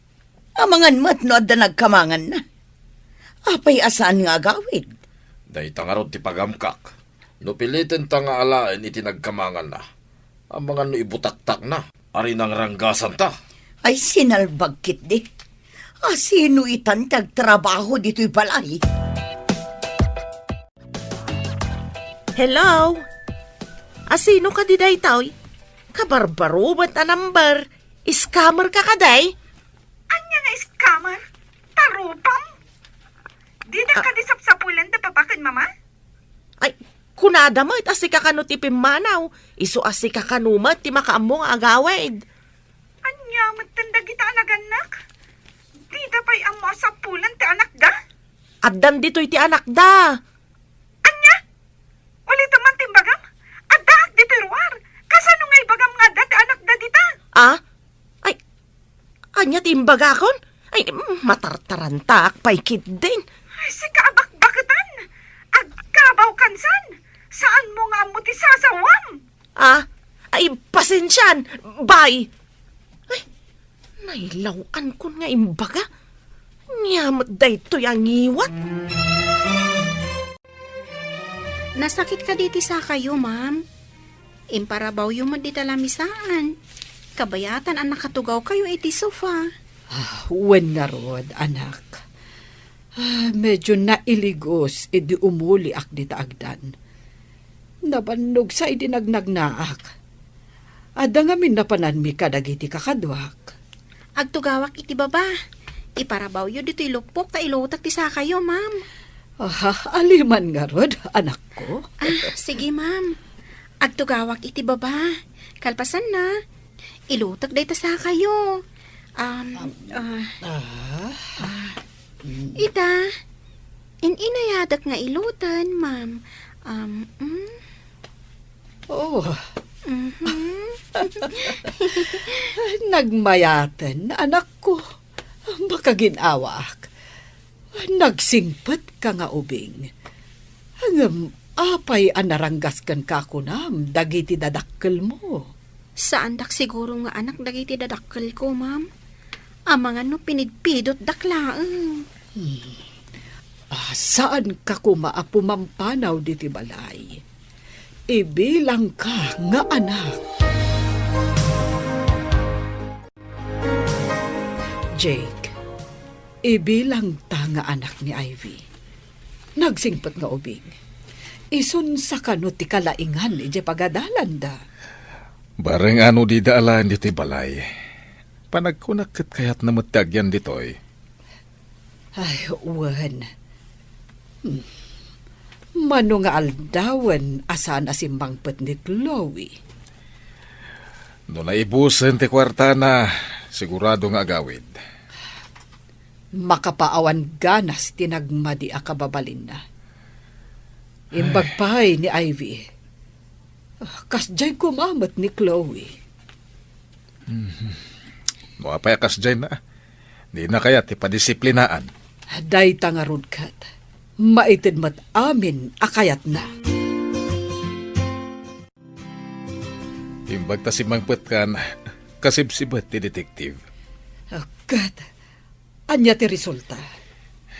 amangan met no adda nagkamanganna. Apay a saan nga agawid? Dayta ngarud ti pagamkak. No pilitenta nga alaen iti nagkamanganna, amangan no ibutaktakna a rinangranggasanta. Ay, sinalbag ketdi. Asino itan ti agtrabaho ditoy balay? Hello? Asino kadi daytoy? Kabarbaro met a number. Scammer ka kadi? Ania nga scammer? Ta rupam? Dida Ah. kadi sapsapulen da papa ken mama? Ay, kunada met a sika kano ti pimmanaw. Isu a sika kano met ti makaammo nga agawid. Ania metten dagita a nagannak? Dida pay ammo a sapulen ti anakda? Addan ditoy ti anakda. Ania? Ulitem man ti imbagam? Addaak ditoy ruar. Kasano nga ibagam nga adda ti anakda dita? Ah? Ay, ania ti imbagakon? Ay, mm, matartarantaak pay ketdin. Ay, sika a bakbaketan. Agkabaw kansan. Saanmo nga ammo ti sasawam? Ah? Ay, pasensian. Bye. Ay, nailaw-ankon nga imbaga. Ania met daytoy a ngiwat? Nasakit kadi ti sakayo, ma'am? Imparabawyo met dita lamisaan. Kabayatan a nakatugawkayo iti sofa. Ah, wen ngarud, anak. Ah, medyo nailigos idi umuliak dita agdan. Nabannog sa idi nagnagnaak. Adda ngamin napananmi kadagiti kakaduak. Agtugawak iti baba. Iparabawyo ditoy lupok ta ilutek ti sakayo, ma'am. Ah, aliman ngarud, anakko. Ah, sige, ma'am. Agtugawak iti baba. Kalpasanna, ilutek dayta sakayo. Um, ah, Ah, ah, mm. Ita, In-inayadek nga iloten, ma'am. Um, mm? Oh. Mhm. Nagmayaten, anakko. Makagin-awaak. Nagsingpetka nga ubing. Ngem apay a naranggas kenka kunam dagiti dadakkelmo? Saandak siguro nga anak dagiti dadakkelko, ma'am. Amangan no pinidpidotdak laeng. Hmm. Ah, saanka koma a pumampanaw diti balay. Ibilangka nga anak. Jake, ibilangta nga anak ni Ivy. Nagsingpet nga ubing. Isunsa kano ti kalaingan idiay pagadalanda? Bareng ano dida alaen ditoy balay. Panagkunak ket kayatna met ti agyan ditoy. Ay, wen. Hmm. Mano nga aldawen a saan a simmangpet ni Chloe? No naibusen ti kuartana, sigurado nga agawid. Makapaawan ganas ti nagmadi a kababalinna. Imbag Ay. pay ni Ivy. Ah, kasdiay koma met ni Chloe. Mhm. No apay a kasdiay na, dina kayat ti padisiplinaan. Dayta ngarud ket, maited met amin a kayatna. Imbag ta simmangpetkan, kasibsibet ti detective. Ah, ket, ania ti resulta?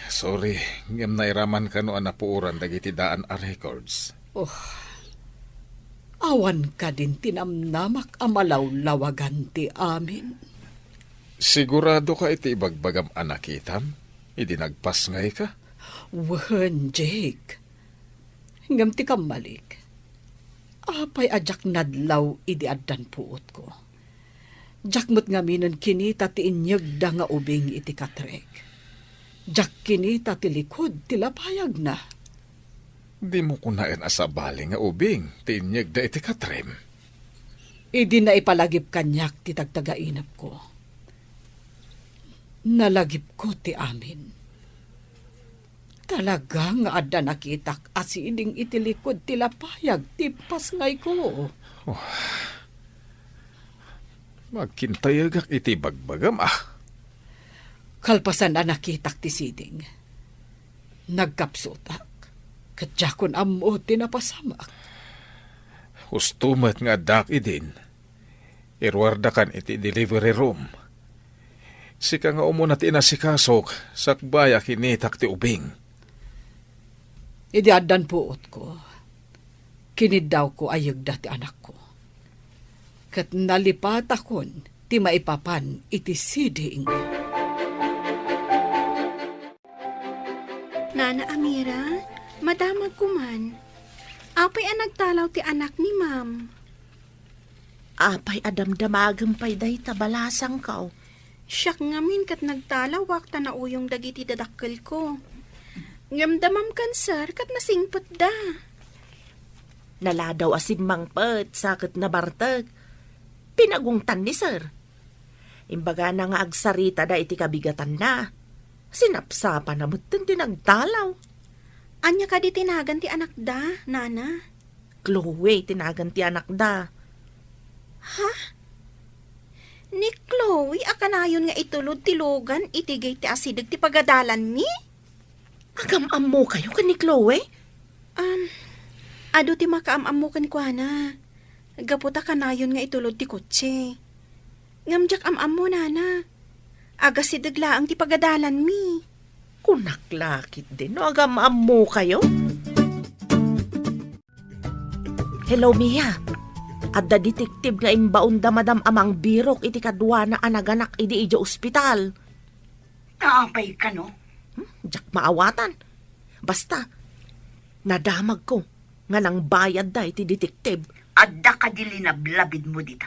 Sorry, ngem nairaman kano a napuoran dagiti daan a records. Oh, awan kadin ti namnamak a malawlawagan ti amin. Sigurado ka iti ibagbagam a nakitam idi nagpasngayka? Wen, Jake. Ngem ti kammalik, apay a diak nadlaw idi addan puotko? Diak met ngaminen kinita ti inyegda nga ubing iti katrek. Diak kinita ti likud ti lapayagna. Dimo kunaen a sabali nga ubing ti inyegda iti katrem? Idi naipalagip kaniak ti tagtagainepko, nalagipko ti amin. Talaga nga adda nakitak a siding iti likud ti lapayag ti pasngayko. Oh. Agkintayegak iti bagbagam, ah. Kalpasan a nakitak ti siding, nagkapsutak, ket diakon ammo ti napasamak. Husto met nga addaak idin. Iruardakan iti delivery room. Sika nga umuna ti inasikasok, sakbay a kinitak ti ubing. Idi addan puotko, kiniddawko a yegda ti anakko. Ket nalipatakon ti maipapan iti siding. Nana Amira, madamagko man. Apay a nagtalaw ti anak ni Ma'am? Apay a damdamagem pay dayta balasangko? Siak ngamin ket nagtalawak ta nauyong dagiti dadakkelko. Ngem da Ma'am Cancer ket nasingpetda. Naladaw a simmangpet sa ket nabartek. Pinagungtan ni Sir. Imbagana nga agsaritada iti kabigatanna. Sinapsapana metten ti nagtalaw. Ania kadi ti nagan ti anakda, Nana? Chloe ti nagan ti anakda. Ha? Ni Chloe a kanayon nga itulod ti lugan iti gay ti asideg ti pagadalanmi? Agam-ammokayo ken ni Chloe? Um, adu ti makaam-ammo kenkuana. Gapu ta kanayon nga itulod ti kotse. Ngem diak am-ammo, Nana. Agasideg laeng ti pagadalanmi. Kunak la ketdi no agam-ammokayo. Hello, Mia. Adda detective nga imbaon da Madam a mangbirok iti kaduana a naganak idi idiay ospital. Apay kano? Hmm, diak maawatan. Basta, nadamagko nga nangbayadda iti detective. Adda kadi linablabidmo dita?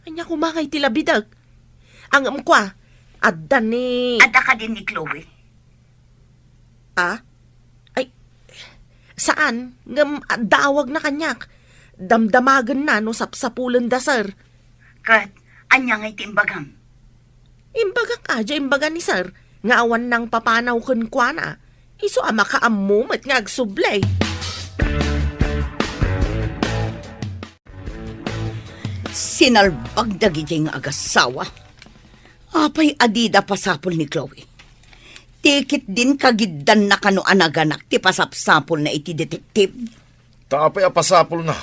Ania koma nga iti labidek? Ngem kua, adda ni... Adda kadi ni Chloe? Ah? Ay, saan, ngem adda awagna kaniak. Damdamagenna no sapsapulenda, sir. Ket, ania nga iti imbagam? Imbagak a, diay imbaga ni sir, nga awan nangpapanaw kenkuana. Isu a makaammo met nga agsubli. Sinalbag dagiti nga agasawa. Apay a dida pasapul ni Chloe? Ti ketdin kagiddanna kano a naganak ti pasapsapulna iti detective. Ta apay a pasapulna?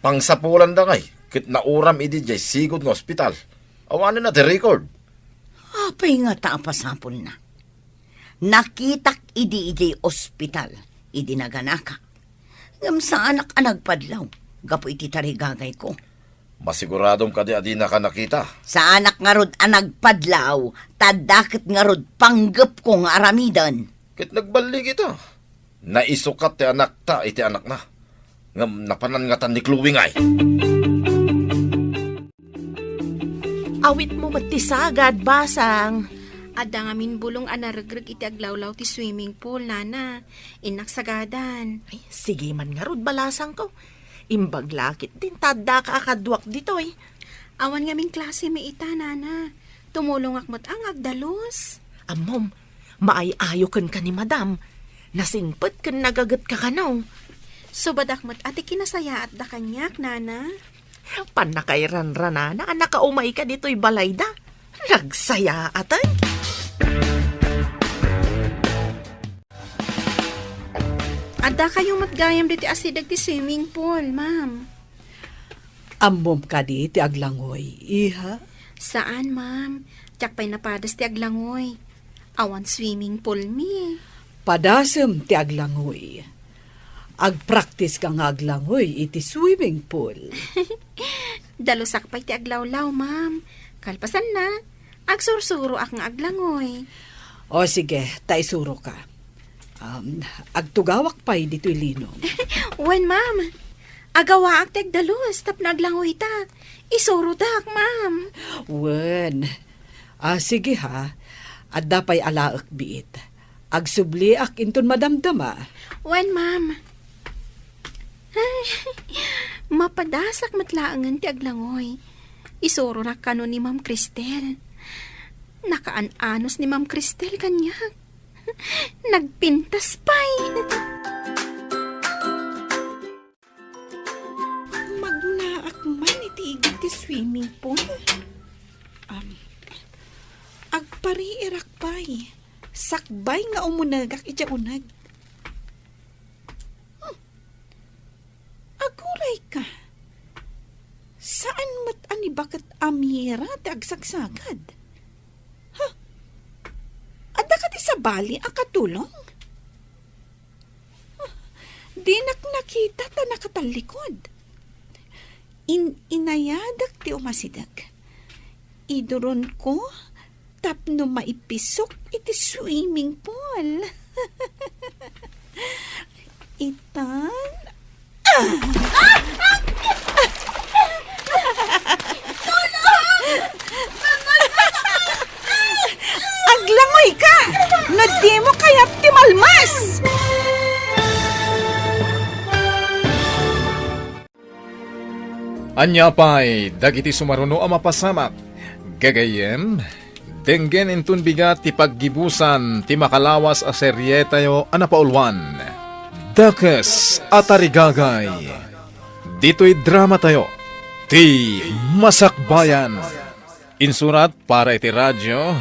Pangsapulanda ngay ket nauram idi diay sigud nga ospital. Awanen a ti record. Apay ngata a pasapulna? Nakitak idi idiay ospital idi naganaka. Ngem saanak a nagpadlaw gapu iti tarigagayko. Masiguradom kadi a dinaka nakita? Saanak ngarud a nagpadlaw, ta adda ket ngarud panggepko nga aramiden. Ket nagballigita. Naisukat ti anakta iti anakna. Ngem napanan ngatan ni Chloe ngay. Awitmo met ti sagad, basang. Adda ngamin bulong a naregreg iti aglawlaw ti swimming pool, nana. Innak sagadan. Ay, sige man ngarud, balasangko. Imbag la ketdin ta addaka a kaduak ditoy. Awan ngamin klase mi ita, nana. Tumulongak met a nga agdalus. Ammom, maay-ayo kenka ni madam. Nasingpet ken nagagetka kano. Subadak met a ti kinasayaatda kaniak, nana. Pannakairanranana a nakaumayka ditoy balayda. Nagsayaaten. Addakayo met gayam ditoy asideg ti swimming pool, ma'am. Ammom kadi ti aglangoy, iha? Saan, ma'am. Diak pay napadas ti aglangoy. Awan swimming pool mi. Padasem ti aglangoy. Agpraktiska nga aglangoy iti swimming pool. Dalusak pay ti aglawlaw, ma'am. Kalpasanna, agsursuroak nga aglangoy. O sige, ta isuroka. Um, agtugawak pay ditoy linom. Wen, ma'am. Agawaak ti agdalus tapno aglangoyta. Isurodak, ma'am. Wen. Ah, sige ha. Adda pay alaek biit. Agsubliak inton madamdama. Wen, ma'am. Ay, mapadasak met laengen ti aglangoy. Isuronak kano ni Ma'am Cristel. Nakaan-anos ni Ma'am Cristel kaniak. Nagpintas pay. Magnaak man iti igid ti swimming pool. Am, agpariirak pay. Sakbay nga umunegak idiay uneg. Hmm. Aguray ka. Saan met a ni baket a mira ti agsagsagad? Ha? Adda kadi sabali a katulong? Dinak nakita ta nakatallikod. In-inayadak ti umasideg. Iduronko tapno maipisok iti swimming pool. Itan. Ah! Aglangoy ka! No dimo kayat ti malmas! Ania pay dagiti sumaruno a mapasamak? Gagayyem, denggen inton bigat ti paggibusan ti makalawas a serietayo a napauluan, Dakes a Tarigagay. Ditoy dramatayo, Ti Masakbayan. Insurat para iti radio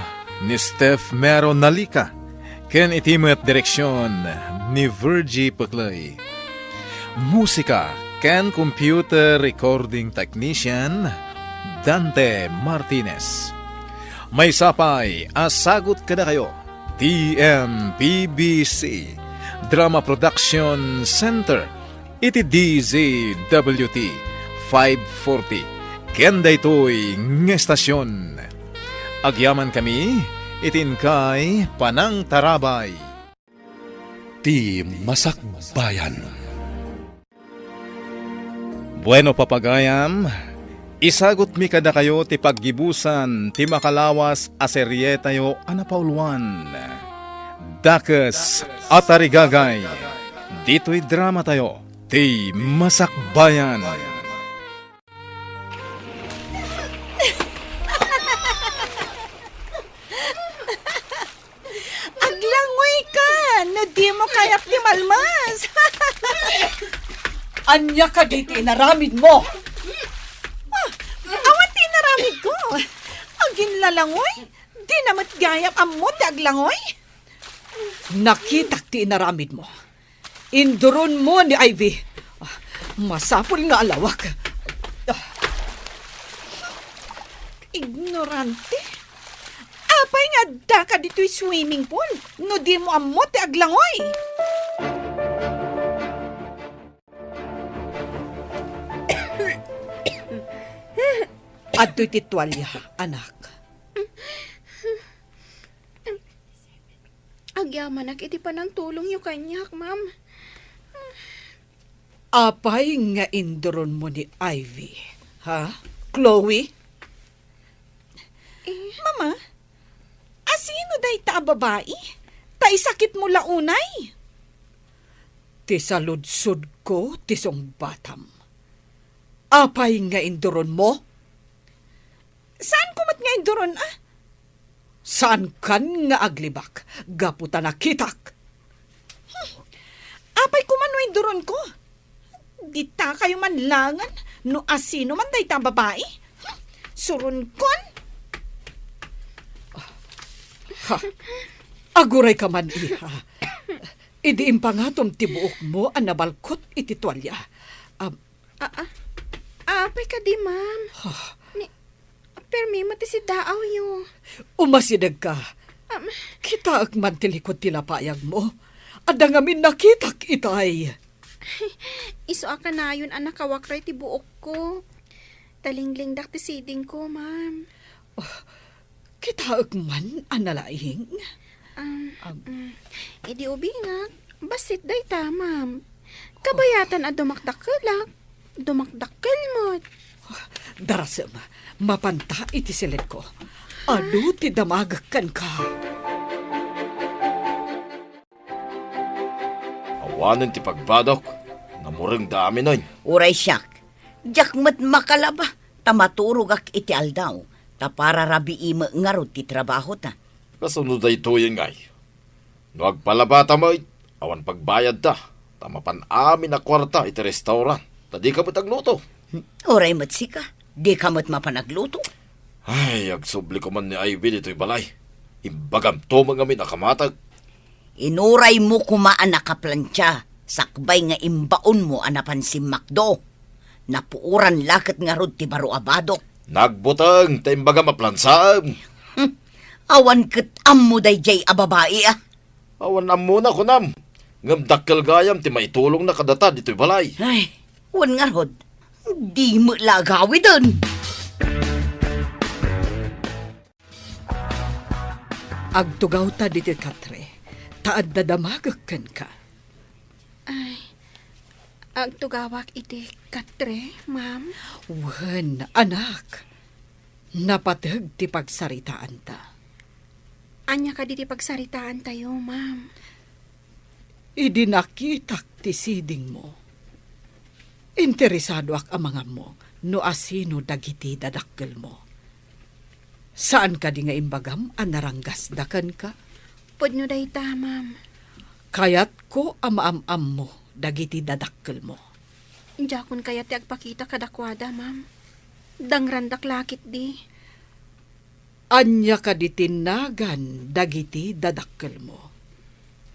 ni Steph Mero Nalica, ken iti met direksion ni Virgie Peclay. Musika ken computer recording technician, Dante Martinez. Maysa pay a sagut kadakayo, T M P B C Drama Production Center, iti D Z W T five forty, ken daytoy nga estasion. Agyamankami iti inkay panangtarabay. Ti Masakbayan. Bueno, papagayam, isagutmi kadakayo ti paggibusan ti makalawas a serietayo a napauluan, Dakes a Tarigagay, ditoy dramatayo, Ti Masakbayan. Aglangoy ka! No dimo kayat ti malmas. Ania kadi ti inaramidmo? Ah, awan ti inaramidko. Aginlalangoy? Dina met gayam ammo ti aglangoy? Nakitak ti inaramidmo. Induronmo ni Ivy. Ah, masapul nga alawak. Ah. Ignorante. Apay nga addaka ditoy swimming pool no dimo ammo ti aglangoy? Adtoy ti tualya, anak. Agyamanak iti panangtulongyo kaniak, ma'am. Apay nga induronmo ni Ivy, ha, Chloe? Eh. Mama, asino dayta a babai? Ta isakitmo la unay? Ti saludsodko ti sungbatam. Apay nga induronmo? Saanko met nga induron, a? Saankan nga aglibak gapu ta nakitak. Hmm. Apay koma no induronko? Ditakayo man langen no asino man dayta a babai. Hmm. Suronkon. Ha. Agurayka man, iha. Idi impangatom ti buokmo a nabalkot iti tualya. Am, A, a, apay kadi, ma'am? Ha? Ni, permi met ti siddaawyo. Umasidegka. Am. Kitaek man ti likud ti lapayagmo. Adda ngamin nakitak itay. Isu a kanayon a nakawakray ti buokko. Talinglingdak ti sidingko, ma'am. Oh, kitaek man a nalaing. Um, Ag- mm, idi ubingak, bassit dayta, ma'am. Kabayatan a dumakdakkelak, dumakdakkel met. Darasem, mapanta iti siledko. Adu ti damagek kenka. Awanen ti pagbadok, namurengda aminen. Uray siak, diak met makalaba, ta maturogak iti aldaw, ta para rabii met ngarud ti trabahota. Kasano daytoyen ngay? No agpalabata met, awan pagbayadta, ta mapan amin a kuarta iti restaurant, ta dika met agluto. Uray met sika, dika met mapan agluto. Ay, agsubli koman ni Ivy ditoy balay. Imbagamto met ngamin a kamateg. Inuraymo koma a nakaplantia, sakbay nga imbaonmo a napan simmakdo. Napuoran la ket ngarud ti baro a badok. Nagbuteng ta imbagam a plansaem. Hmm. Awan ket ammo daydiay a babai, a. Awan ammona, kunam. Ngem dakkel gayam ti maitulongna kadata ditoy balay. Ay, wen ngarud, di met la agawiden. Agtugawta ditoy katre, ta adda damagek kenka. Ay, agtugawak iti katre, ma'am? Wen, anak. Napateg ti pagsaritaanta. Ania kadi ti pagsaritaantayo, ma'am? Idi nakitak ti sidingmo, interesadoak a mangammo no asino dagiti dadakkelmo. Saan kadi nga imbagam a naranggasda kenka? Pudno dayta, ma'am. Kayatko a maam-ammo dagiti dadakkelmo. Diakon kayat ti agpakita kadakuada, ma'am. Dangrandak la ketdi. Ania kadi ti nagan dagiti dadakkelmo?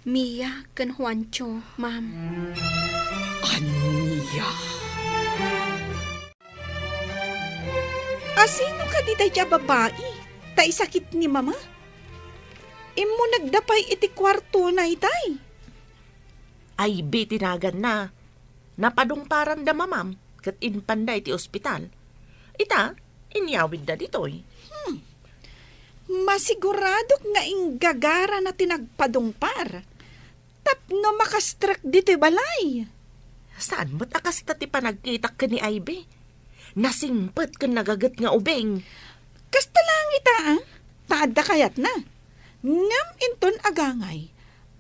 Mia ken Juancho, ma'am. Ania? Asino kadi daydiay a babai ta isakit ni Mama? Immunegda pay iti kuartona itay. Ivy ti naganna. Napadungparanda, mamam, ket impanda iti ospital. Ita, inyawidda ditoy. Hmm. Masiguradok nga inggagarana ti nagpadungpar. Tapno makastrek ditoy balay. Saan met a kasta ti panagkitak ken ni Ivy? Nasingpet ken nagaget nga ubing. Kasta laeng ita, a? Ta adda kayatna. Ngem inton agangay,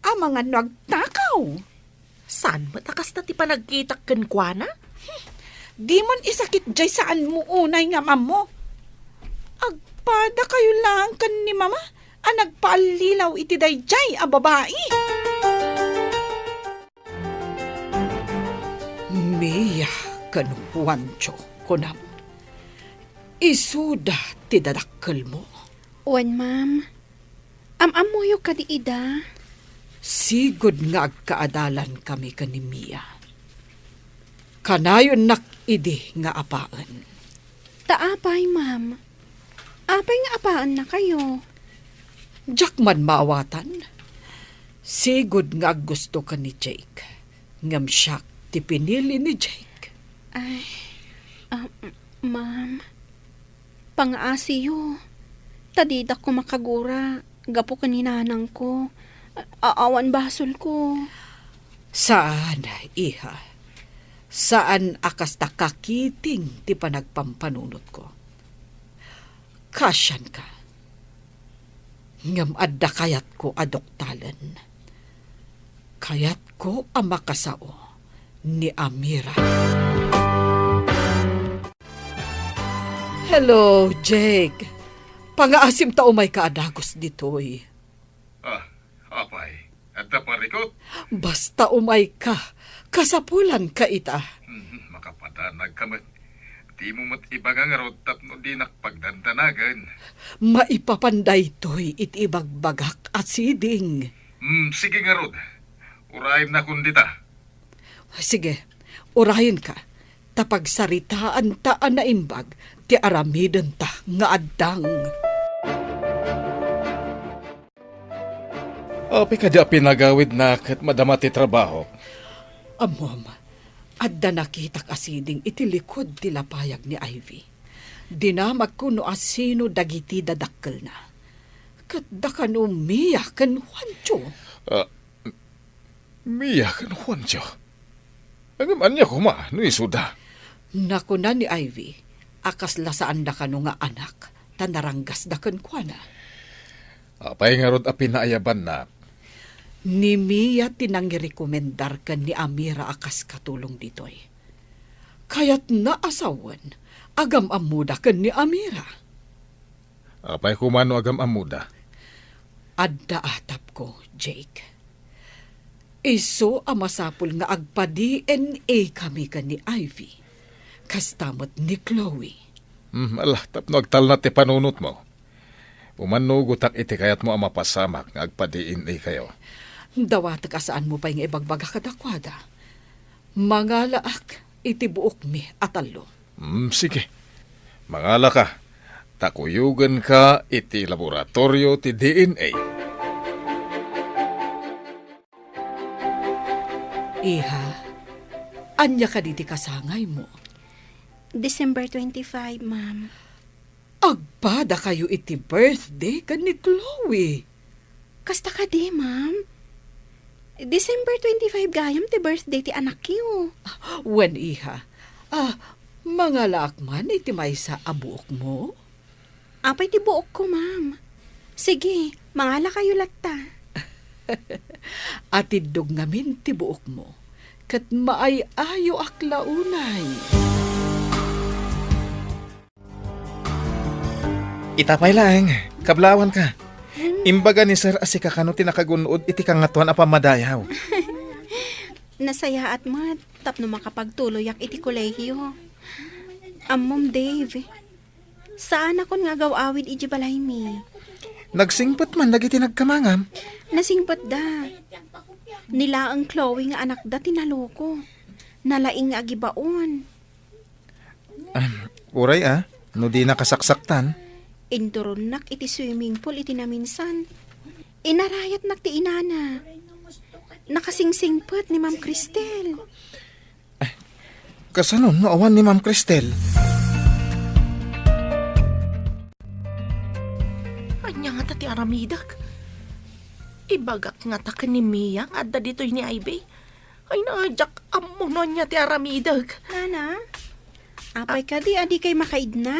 amangan no agtakaw. Saan met a kasta ti panagkitak kenkuana? Dimon isakit jay saanmo unay nga am-ammo. Agpadakayo laeng ken ni Mama a nagpaallilaw iti daydiay a babai. Mia ken Juancho, kunam. Isuda ti dadakkelmo. Wen, ma'am. Am-ammoyo kadi ida? Sigud nga agkaadalankami ken ni Mia. Kanayonnak idi nga apaen. Ta apay, ma'am? Apay nga apaennakayo? Diak man maawatan. Sigud nga aggusto ken ni Jake. Ngem siak ti pinili ni Jake. Ay, ah, m-, ma'am. Pangaasiyo. Ta didak ko makagura gapu ken ni nanangko. A-, awan basolko. Saan, iha. Saan a kasta kakiting ti panagpampanunotko. Kasianka. Ngem adda kayatko a duktalen. Kayatko a makasao ni Amira. Hello, Jake. Pangaasim ta umayka a dagus ditoy. Ah, apay, adda parikut? Basta umayka, kasapulanka ita. Hmm, makapadanagka met. Dimo met ibaga ngarud tapno dinak pagdandanagen. Maipapan daytoy iti ibagbagak a siding. Hmm, sige ngarud. Urayennakon dita. Sige, urayenka, ta pagsaritaanta a naimbag ti aramidenta nga addang. Apay kadi a pinagawidna ket madama ti trabaho? Ammom, adda nakitak a siding iti likud ti lapayag ni Ivy. Dinamagko no asino dagiti dadakkelna. Ket da kano Mia ken Juancho. Ah, Mia ken Juancho? Ngem ania koma no isuda? Nakuna ni Ivy a kasla saanda kano nga anak, ta naranggasda kenkuana. Apay ngarud a pinaayabanna? Ni Mia ti nangirekomendar ken ni Amira a kas katulong ditoy. Kayatna a sawen, agam-ammoda ken ni Amira. Apay koma no agam-ammoda? Adda atapko, Jake. Isu a masapul nga agpa-D N A kami ken ni Ivy. Kasta met ni Chloe. Hmm, ala, tapno agtalna ti panunotmo. Umannugotak iti kayatmo a mapasamak nga agpa-D N A kayo. Dawatek a saanmo pay nga ibagbaga kadakuada. Mangalaak iti buokmi a tallo. Hmm, sige. Mangalaka, ta kuyogenka iti laboratorio ti D N A. Iha, ania kadi ti kasangaymo? December twenty-five, ma'am. Agpadakayo iti birthday ken ni Chloe. Kasta kadi, ma'am? December twenty-five gayam ti birthday ti anakyo. Wen, iha. Ah, mangalaak man iti maysa a buokmo? Apay ti buokko, ma'am? Sige, mangalakayo latta. Atiddog ngamin ti buokmo, ket maay-ayoak la unay. Ita pay laeng, kablawanka. Hmm. Imbaga ni Sir a sika kano ti nakagun-od iti Kangatoan a Pammadayaw. Nasayaat met tapno makapagtuloyak iti kolehiyo. Ammom, Dave, saanakon nga agaw-awid idiay balaymi. Nagsingpet man dagiti nagkamangam? Nasingpetda. Ni laeng Chloe nga anakda ti naloko. Nalaing nga agibaon. Ah, uray a, no di nakasaksaktan. Induronnak iti swimming pool iti naminsan. Inarayatnak ti inana. Nakasingsingpet ni Ma'am Cristel. Eh, kasano no awan ni Ma'am Cristel? Ania ngata ti aramidek? Ibagak ngata ken ni Mia nga adda ditoy ni Ivy. Ay, na, diak ammo no ania ti aramidek. Nana, apay kadi a dikay makaidna?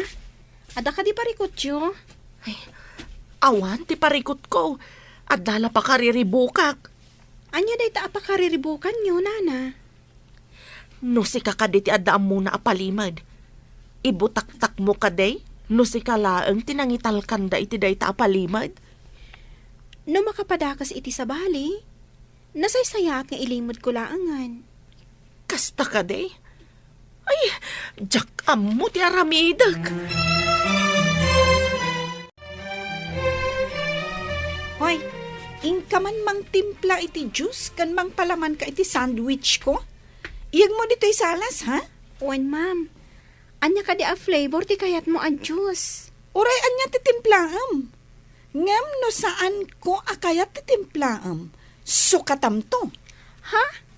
Adda kadi parikutyo? Ay, awan ti parikutko. Adda la pakariribukak. Ania dayta a pakariribukanyo, nana? No sika kadi ti adda ammona a palimed, ibutaktakmo kadi no sika laeng ti nangitalkanda iti dayta a palimed? No makapadakes iti sabali, nasaysayaat nga ilimedko laengen. Kasta kadi? Diak ammo ti aramidek. Hoy, inka man mangtimpla iti juice ken mangpalamanka iti sandwich ko. Iyegmo ditoy salas, ha? Wen, ma'am. Ania kadi a flavor ti kayatmo a juice? Uray ania ti timplaem. Ngem no saanko a kayat ti timplaem, sukatamto. Ha?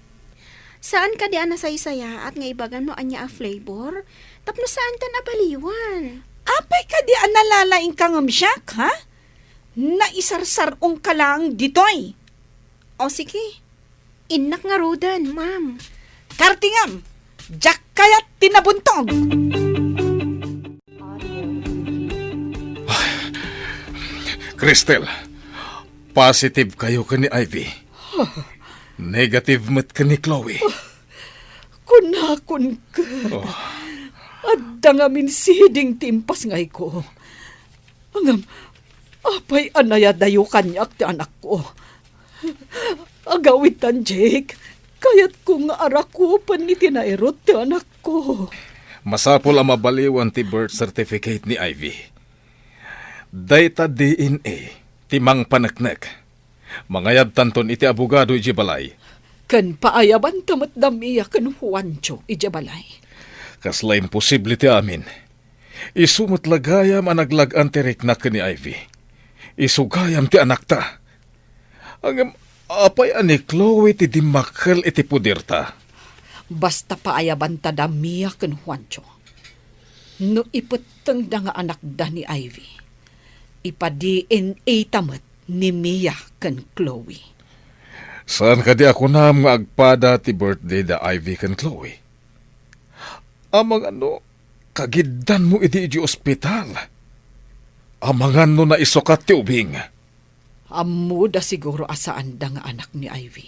Saan kadi a nasaysayaat nga ibagam no ania a flavor? Tapno saantan a baliwan. Apay kadi a nalalaingka ngem siak, ha? Naisarsar-ongka laeng ditoy. O sige, innak ngaruden, ma'am. Kartingam, diak kayat ti nabuntog. Cristel, positive kayo ken ni Ivy. Negative met ken ni Chloe. Kunakon ket, oh, adda ngamin siding ti impasngayko. Ngem, apay a nayadayo kaniak ti anakko? Agawitan, Jake. Kayatko nga arakupen iti nairut ti anakko. Masapul a mabaliwan ti birth certificate ni Ivy. Dayta D N A ti mangpaneknek. Mangayabtanton iti abogado idiay balay. Ken paayabanta met da Mia ken Juancho idiay balay. Kasla imposible ti amin. Isu met la gayam a naglag-an ti riknak ken ni Ivy. Isu gayam ti anakta. Ngem apay a ni Chloe ti dimmakkel iti poderta? Basta paayabanta da Mia ken Juancho. No ipettengda nga anakda ni Ivy, ipa-D N A ta met ni Mia ken Chloe. Saan kadi a kunam nga agpada ti birthday da Ivy ken Chloe? Amangan no kagiddanmo idi idiay ospital? Amangan no naisukat ti ubing? Ammoda siguro a saanda nga anak ni Ivy.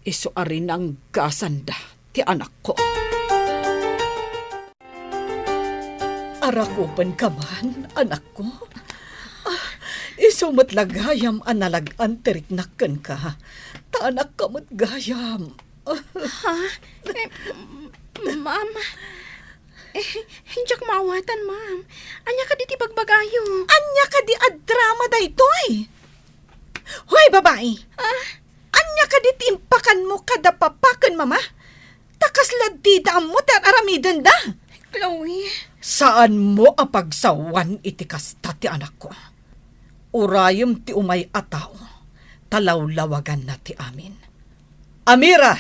Isu a rinanggasanda ti anakko. Arakupenka man, anakko. Ah, isu met la gayam a nalag-an ti riknak kenka. Ta anakka met gayam. Ha? Eh, m-, ma'am, eh, diak maawatan, ma'am. Ania kadi ti bagbagayo? Ania kadi a drama daytoy? Hoy, babai! Ah? Ania kadi ti impakanmo kada papa ken mama? Ta kasla dida ammo ti ar-aramidenda. Chloe. Saanmo a pagsawan iti kasta ti anakko. Urayem ti umay a tao, ta lawlawaganna ti amin. Amira,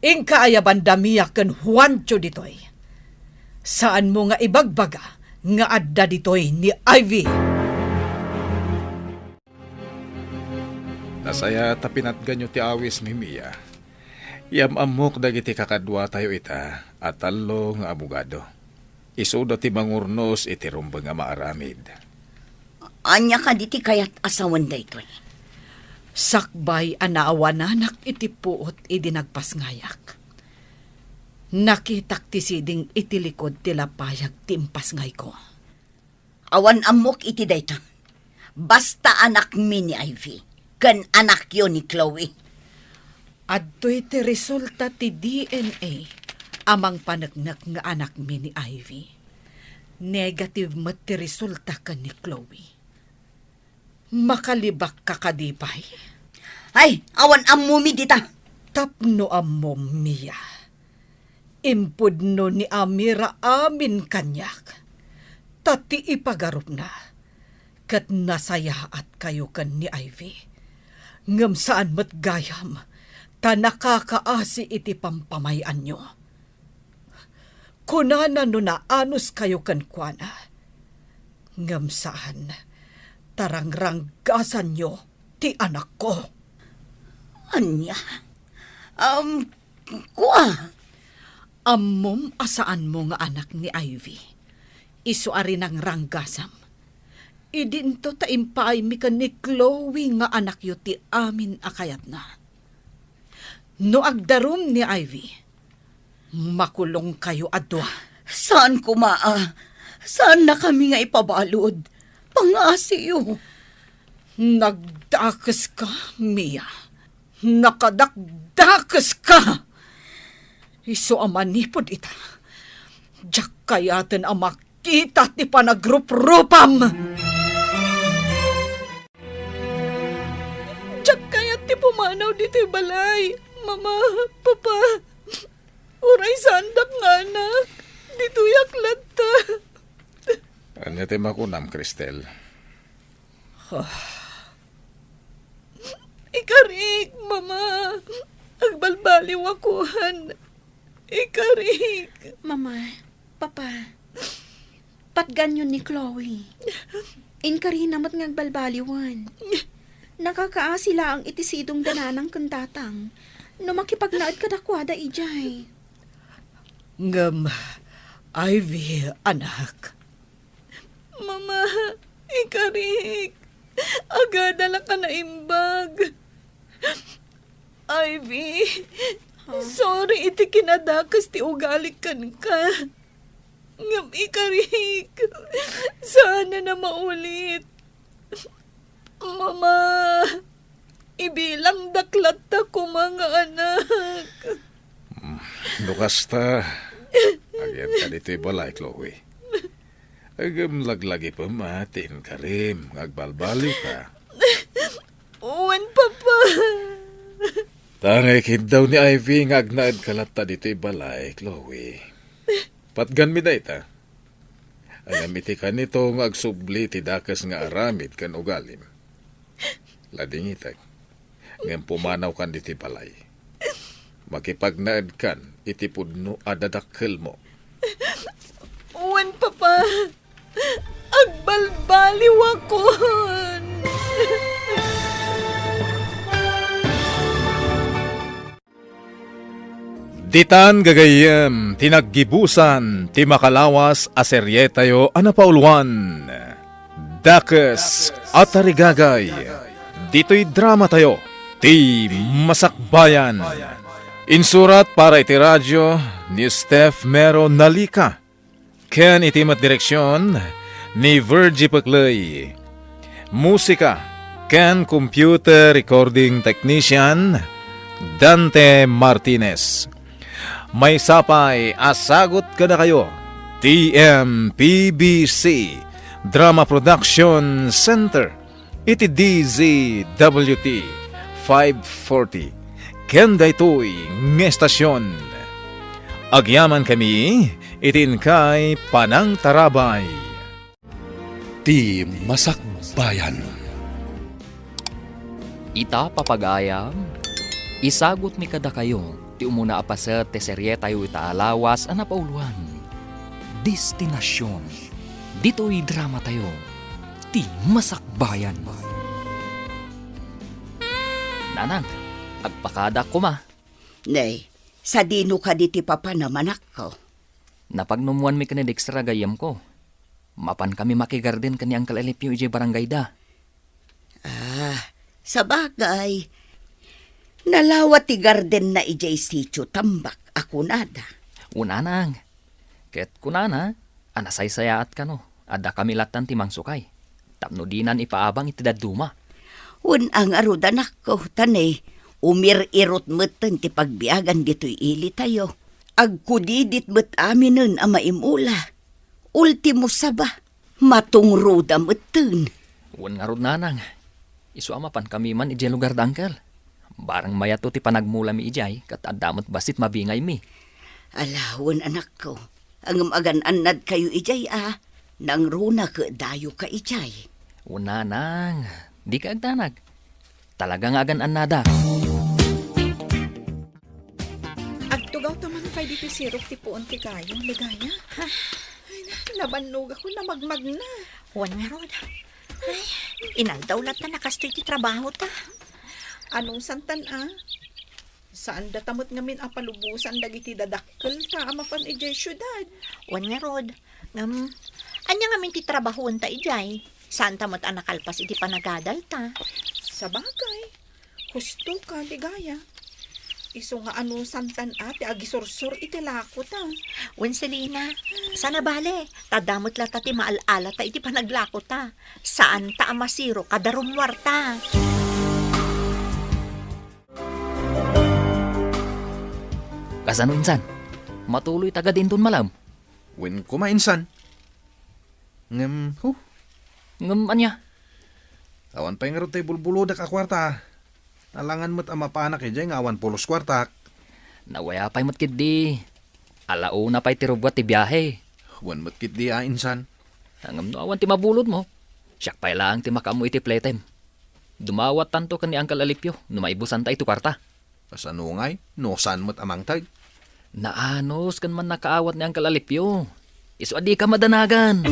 inka ayabanda Mia ken Juancho ditoy. Saanmo nga ibagbaga nga adda ditoy ni Ivy. Nasayaat a pinatganyo ti awismi, Mia. Yam-ammok dagiti kakaduatayo ita a tallo nga abogado. Isuda ti mangurnos iti rumbeng a maaramid. Ania kadi ti kayat a sawen daytoy? Sakbay a naawananak iti puot idi nagpasngayak, nakitak ti siding iti likod ti lapayag ti impasngayko. Awan ammok iti dayta. Basta anakmi ni Ivy, ken anakyo ni Chloe. Adtoy ti resulta ti D N A a mangpaneknek nga anakmi ni Ivy. Negative met ti resulta ken ni Chloe. Makalibakka kadi pay? Ay, awan ammomi dita. Tapno ammom, Mia. Impudno ni Amira amin kaniak. Ta ti ipagarupna, ket nasayaatkayo ken ni Ivy. Ngem saan met gayam, ta nakakaasi iti pampamay-anyo. Kunana no naanuskayo kenkuana. Ngem saan, ta rangranggasanyo ti anakko. Ania? Um, kua? Ammom a saanmo nga anak ni Ivy. Isu a rinangranggasam. Idinto ta impaaymi ken ni Chloe nga anakyo ti amin a kayatna. No agdarum ni Ivy, makulongkayo a dua. Saan koma a. Saannakami nga ipabalud. Pangngasiyo. Nagdakeska, Mia. Nakadakdakeska! Isu a manipud ita, Diak kayaten a makita ti panagruprupam. Diak kayat ti pumanaw ditoy balay. Mama, Papa, uray saandak nga anak, ditoyak latta. Ania ti makunam, Cristel? Ikarik, Mama. Agbalbaliwakan. Ikarik. Mama, Papa, patganyon ni Chloe. Inkarina met nga agbalbaliwen. Nakakaasi laeng iti sidongda nanang ken tatang no makipagnaed kadakuada idiay. Ngem, Ivy, anak. Mama, ikarik. Agada la ka naimbag. Ivy, sorry iti kinadakes ti ugalik kenka. Ngem ikarik, saan a maulit. Mama, ibilangdak latta koma nga anak. Mm, no kasta, agyat ka ditoy balay, Chloe. Ngem laglagipem a ti inkarim nga agbalbaliwka. Wen, Papa. Ta nga ikiddaw ni Ivy nga agnaedka latta ditoy balay, Chloe. Patganmi dayta. Ngem iti kanito nga agsubli ti dakes nga aramid ken ugalim. Ladingitek, ngem pumanawkan ditoy balay. Makipagnaedkan iti pudno a dadakkelmo. Wen, Papa. Agbalbaliwakon. Ditan gagayyem ti naggibusan ti makalawas a serietayo a napauluan, Dakes a Tarigagay, ditoy dramatayo, Ti Masakbayan. Insurat para iti radio ni Steph Mero Nalica. Ken iti met direksion ni Virgie Pecley. Musika ken computer recording technician, Dante Martinez. Maysa pay a sagut kadakayo, T M P B C Drama Production Center. Iti D Z W T five forty, ken daytoy nga estasion. Agyamankami iti inkay panangtarabay. Ti Masakbayan. Ita, papagayam, isagutmi kadakayo ti umuna a paset ti serietayo ita a lawas a napauluan, Destinacion. Ditoy dramatayo, Ti Masakbayan. Nanang, agpakada koma. Nay, sadino kadi ti papanam, anakko? Napagnumoanmi ken ni Dexter a gayyemko. Mapankami makigarden ken ni Uncle Elipio idiay barangayda. Ah, sabagay. Nalawa ti gardenna idiay sitio Tambak a kunada. Wen, nanang. Ket kunana a nasaysayaat kano a dakami lattan ti mangsukay tapno dinan ipaabang iti dadduma. Wen a ngarud, anakko, ta ne, umir-irot metten ti pagbiagan ditoy ilitayo. Agkudidit met aminen a maimula. Ultimo saba, matungroda metten. Wen ngarud, nanang. Isu a mapankami man idiay lugar da Uncle. Barang mayato ti panagmulami idiay, ket adda met bassit mabingaymi. Ala, wen, anakko. Ngem agan-annadkayo idiay a, nangruna ket dayoka idiay. Wen, nanang, dika agdanag. Talaga nga agan-annadak. Agtugaw ta man pay ditoy sirok ti puon ti kayo, Ligaya. Ay, nabannogakon a magmagna. Wen ngarud. Ay, inaldaw latta a kastoy ti trabahota. Anong santan a? Saan data met ngamin a palubosan dagiti dadakkelta a mapan idiay siudad? Wen ngarud. Ngem, ania ngamin ti trabahoenta idiay? Saanta met a nakalpas iti panagadalta. Sabagay. Husto ka, Ligaya. Isu nga ano santan a ti agisursor iti lakota. Wen, Selina, saan a bale, ta adda met latta ti maal-alata iti panaglakota. Saanta a masirok a darummuarta. Kasano insan? Matuloyta kadi inton malem? Wen koma, insan. Ngem, huh. Ngem ania? Awan pay ngarud tay bulbulodek a kuarta. Alangan met a mapanak idiay nga awan pulos kuartak. Nawayaw pay met ketdi. Ala una pay ti rubbuat ti biahe. Wen met ketdi a, insan. Ngem no awan ti mabulodmo, siak pay laeng ti makaammo iti pletem. Dumawattanto ken ni Uncle Alipio no maibusanta iti kuarta. Kasano ngay? No saan met a mangted? Naanus ken mannakaawat ni Uncle Alipio. Isu a dika madanagan.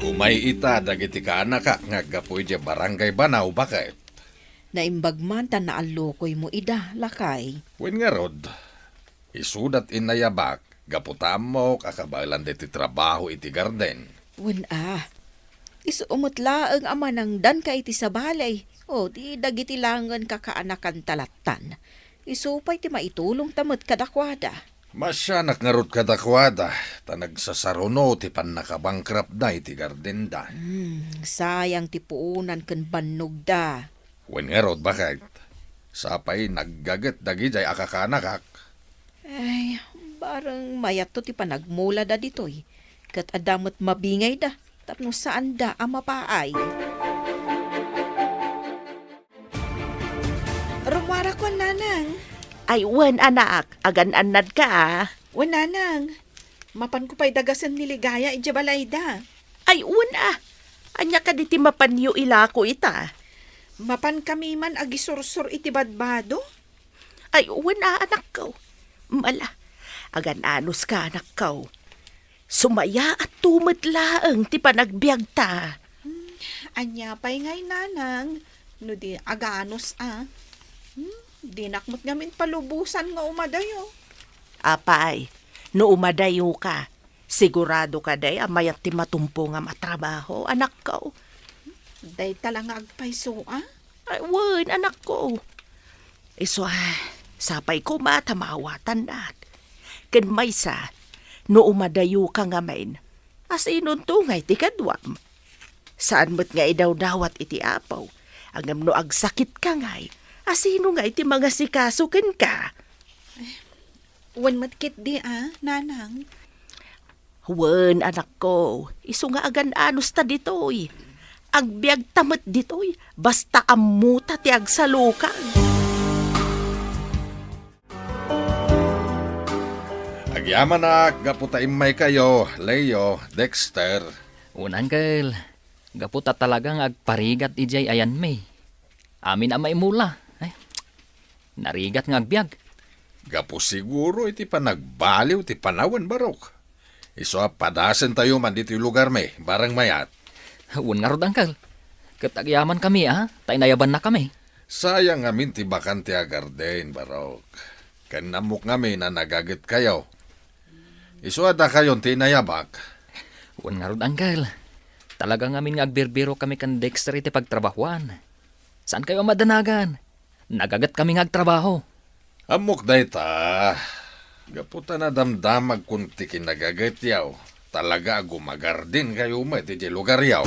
Umay ita dagiti kaanakak nga aggapu idiay Barangay Banao, baket. Naimbag man ta naallukoymo ida, lakay. Wen ngarud, isuda ti inayabak gapu ta ammok a kabaelan daytoy trabaho iti garden. Wen a, isu met laeng a manangdanka iti sabali, o di dagiti langen kakaanakan ta lattan. Isu pay ti maitulongta met kadakuada. Masianak ngarud kadakuada, ta nagsasaruno ti pannakabangkrapda iti gardenda. Hmm, sayang ti puonan ken bannogda. Wen ngarud, baket. Sapay naggaget dagidiay a kakaanakak. Ay, bareng mayatto ti panagmulada ditoy. Ket adda met mabingayda tapno saanda a mapaay. Rummuarakon, nanang. Ay, wen, anak, agan-annadka a. Wen, nanang. Mapanko pay dagasen ni Ligaya idiay balayda. Ay, wen a. Ania kadi ti mapanyo ilako ita? Mapankami man agisursor iti badbado. Ay, wen a, anakko. Mala, agan-anuska, anakko. Sumayaatto met laeng ti panagbiagta. Hmm, ania pay ngay, nanang, no di aganus a? Hmm, dinak met ngamin palubosan nga umadayo. Apay, no umadayoka, sigurado kadi a mayat ti matumpo nga matrabaho, anakko. Dayta la nga agpayso a? Ay, wen, anakko. Isu a, sapay koma ta maawatannak. Ken maysa, no umadayoka ngamin, asinonto ngay ti kaduam? Saan met nga idawdawat iti Apo, ngem no agsakitka ngay, asino ngay ti mangasikaso kenka? Wen met ketdi a, nanang. Wen, anakko, isu nga agan-anusta ditoy. Agbiagta met ditoy, basta ammota ti agsalukag. Agyamanak, gapu ta immaykayo, Leo, Dexter. Wen, uncle, gapu ta talaga nga agparigat idiay ayanmi. Amin a maimula. Ay, narigat nga agbiag. Gapu siguro iti panagbaliw ti panawen, Barok. Isu a padasentayo man ditoy lugarmi, bareng mayat. Wen ngarud, uncle. Ket agyamankami a, ta inayabannakami. Sayang ngamin ti bakante a garden, Barok. Ken ammok ngamin a nagagetkayo. Isu a dakayon ti inayabak. Wen ngarud, uncle. Talaga ngamin nga agbirbirokami ken Dexter iti pagtrabahoan. Saankayo a madanagan. Nagagetkami nga agtrabaho. Ammok dayta. Gapu ta nadamdamagkon ti kinagagetyo, talaga a gumagardenkayo met idiay lugaryo.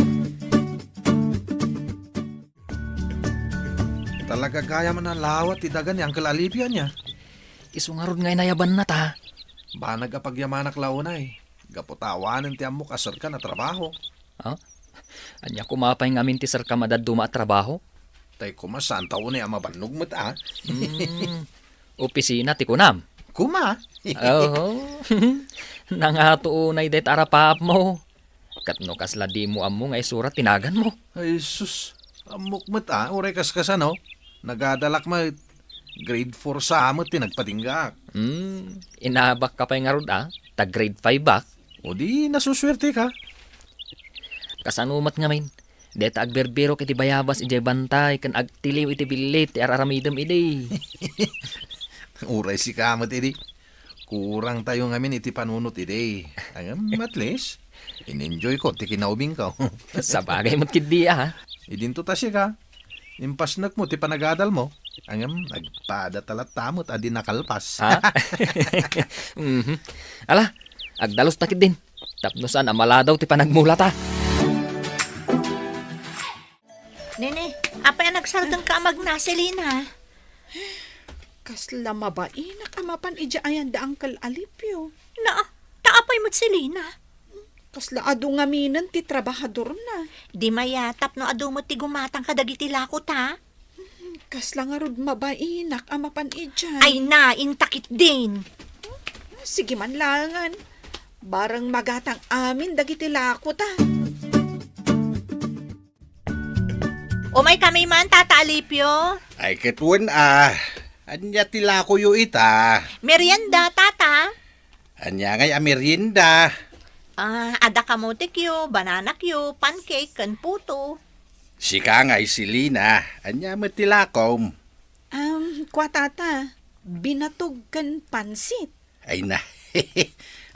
Talaga gayam a nalawa ti daga ni Uncle Alipio, ania? Isu ngarud nga inayabanna ta. Banag a pagyamanak la unay, gapu ta awanen ti ammok a serkan a trabaho. Ha? Ania koma pay ngamin ti serkam a dadduma a trabaho? Tay koma, saanta unay a mabannog met a. Hmm, opisina ti kunam? Koma. Oho. Nangato unay dayta a rapaapmo. Ket no kasla dimo ammo nga isura ti naganmo. Ay, sus. Ammok met a, uray kaskasano. Nagadalak met. Grade four sa met ti nagpatinggaak. Hmm, inabakka pay ngarud a, ta grade five ak. O di, nasusuerteka. Kasano met ngamin? Dayta agbirbirok iti bayabas idiay bantay ken agtiliw iti billit ti ar-aramidem idi. Uray sika met idi. Kurangtayo ngamin iti panunot idi. Ngem, at least, in-enjoyko ti kinaubingko. Sabagay met ketdi a. Idinto ta sika. Impasnekmo ti panagadalmo. Ngem, agpada ta latta met a di nakalpas. Ha? Mhm. Ala, agdalos ta ketdin. Tapno saan a maladaw ti panagmulata. Nene, apay a nagsardengka a magna, Selina? Kasla mabainak a mapan idiay ayan da Uncle Alipio. Na, ta apay met si Lina? Kasla adu ngaminen ti trabahadorna. Di maya, tapno adu met ti gumatang kadagiti lako ta. Kasla ngarud mabainak a mapan idiay. Ay na, inta ketdin. Sige man laengen. Bareng magatang amin dagiti lako ta. Umay kami man, Tata Alipio. Ay, ket wen a. Ania ti lakoyo ita? Merienda, Tata. Ania ngay a merienda? Ah, adda kamotekyo, bananakyo, pancake, ken puto. Sika ngay, Selina, ania met ti lakom? Um, kua, Tata, binatog ken pansit. Ay na,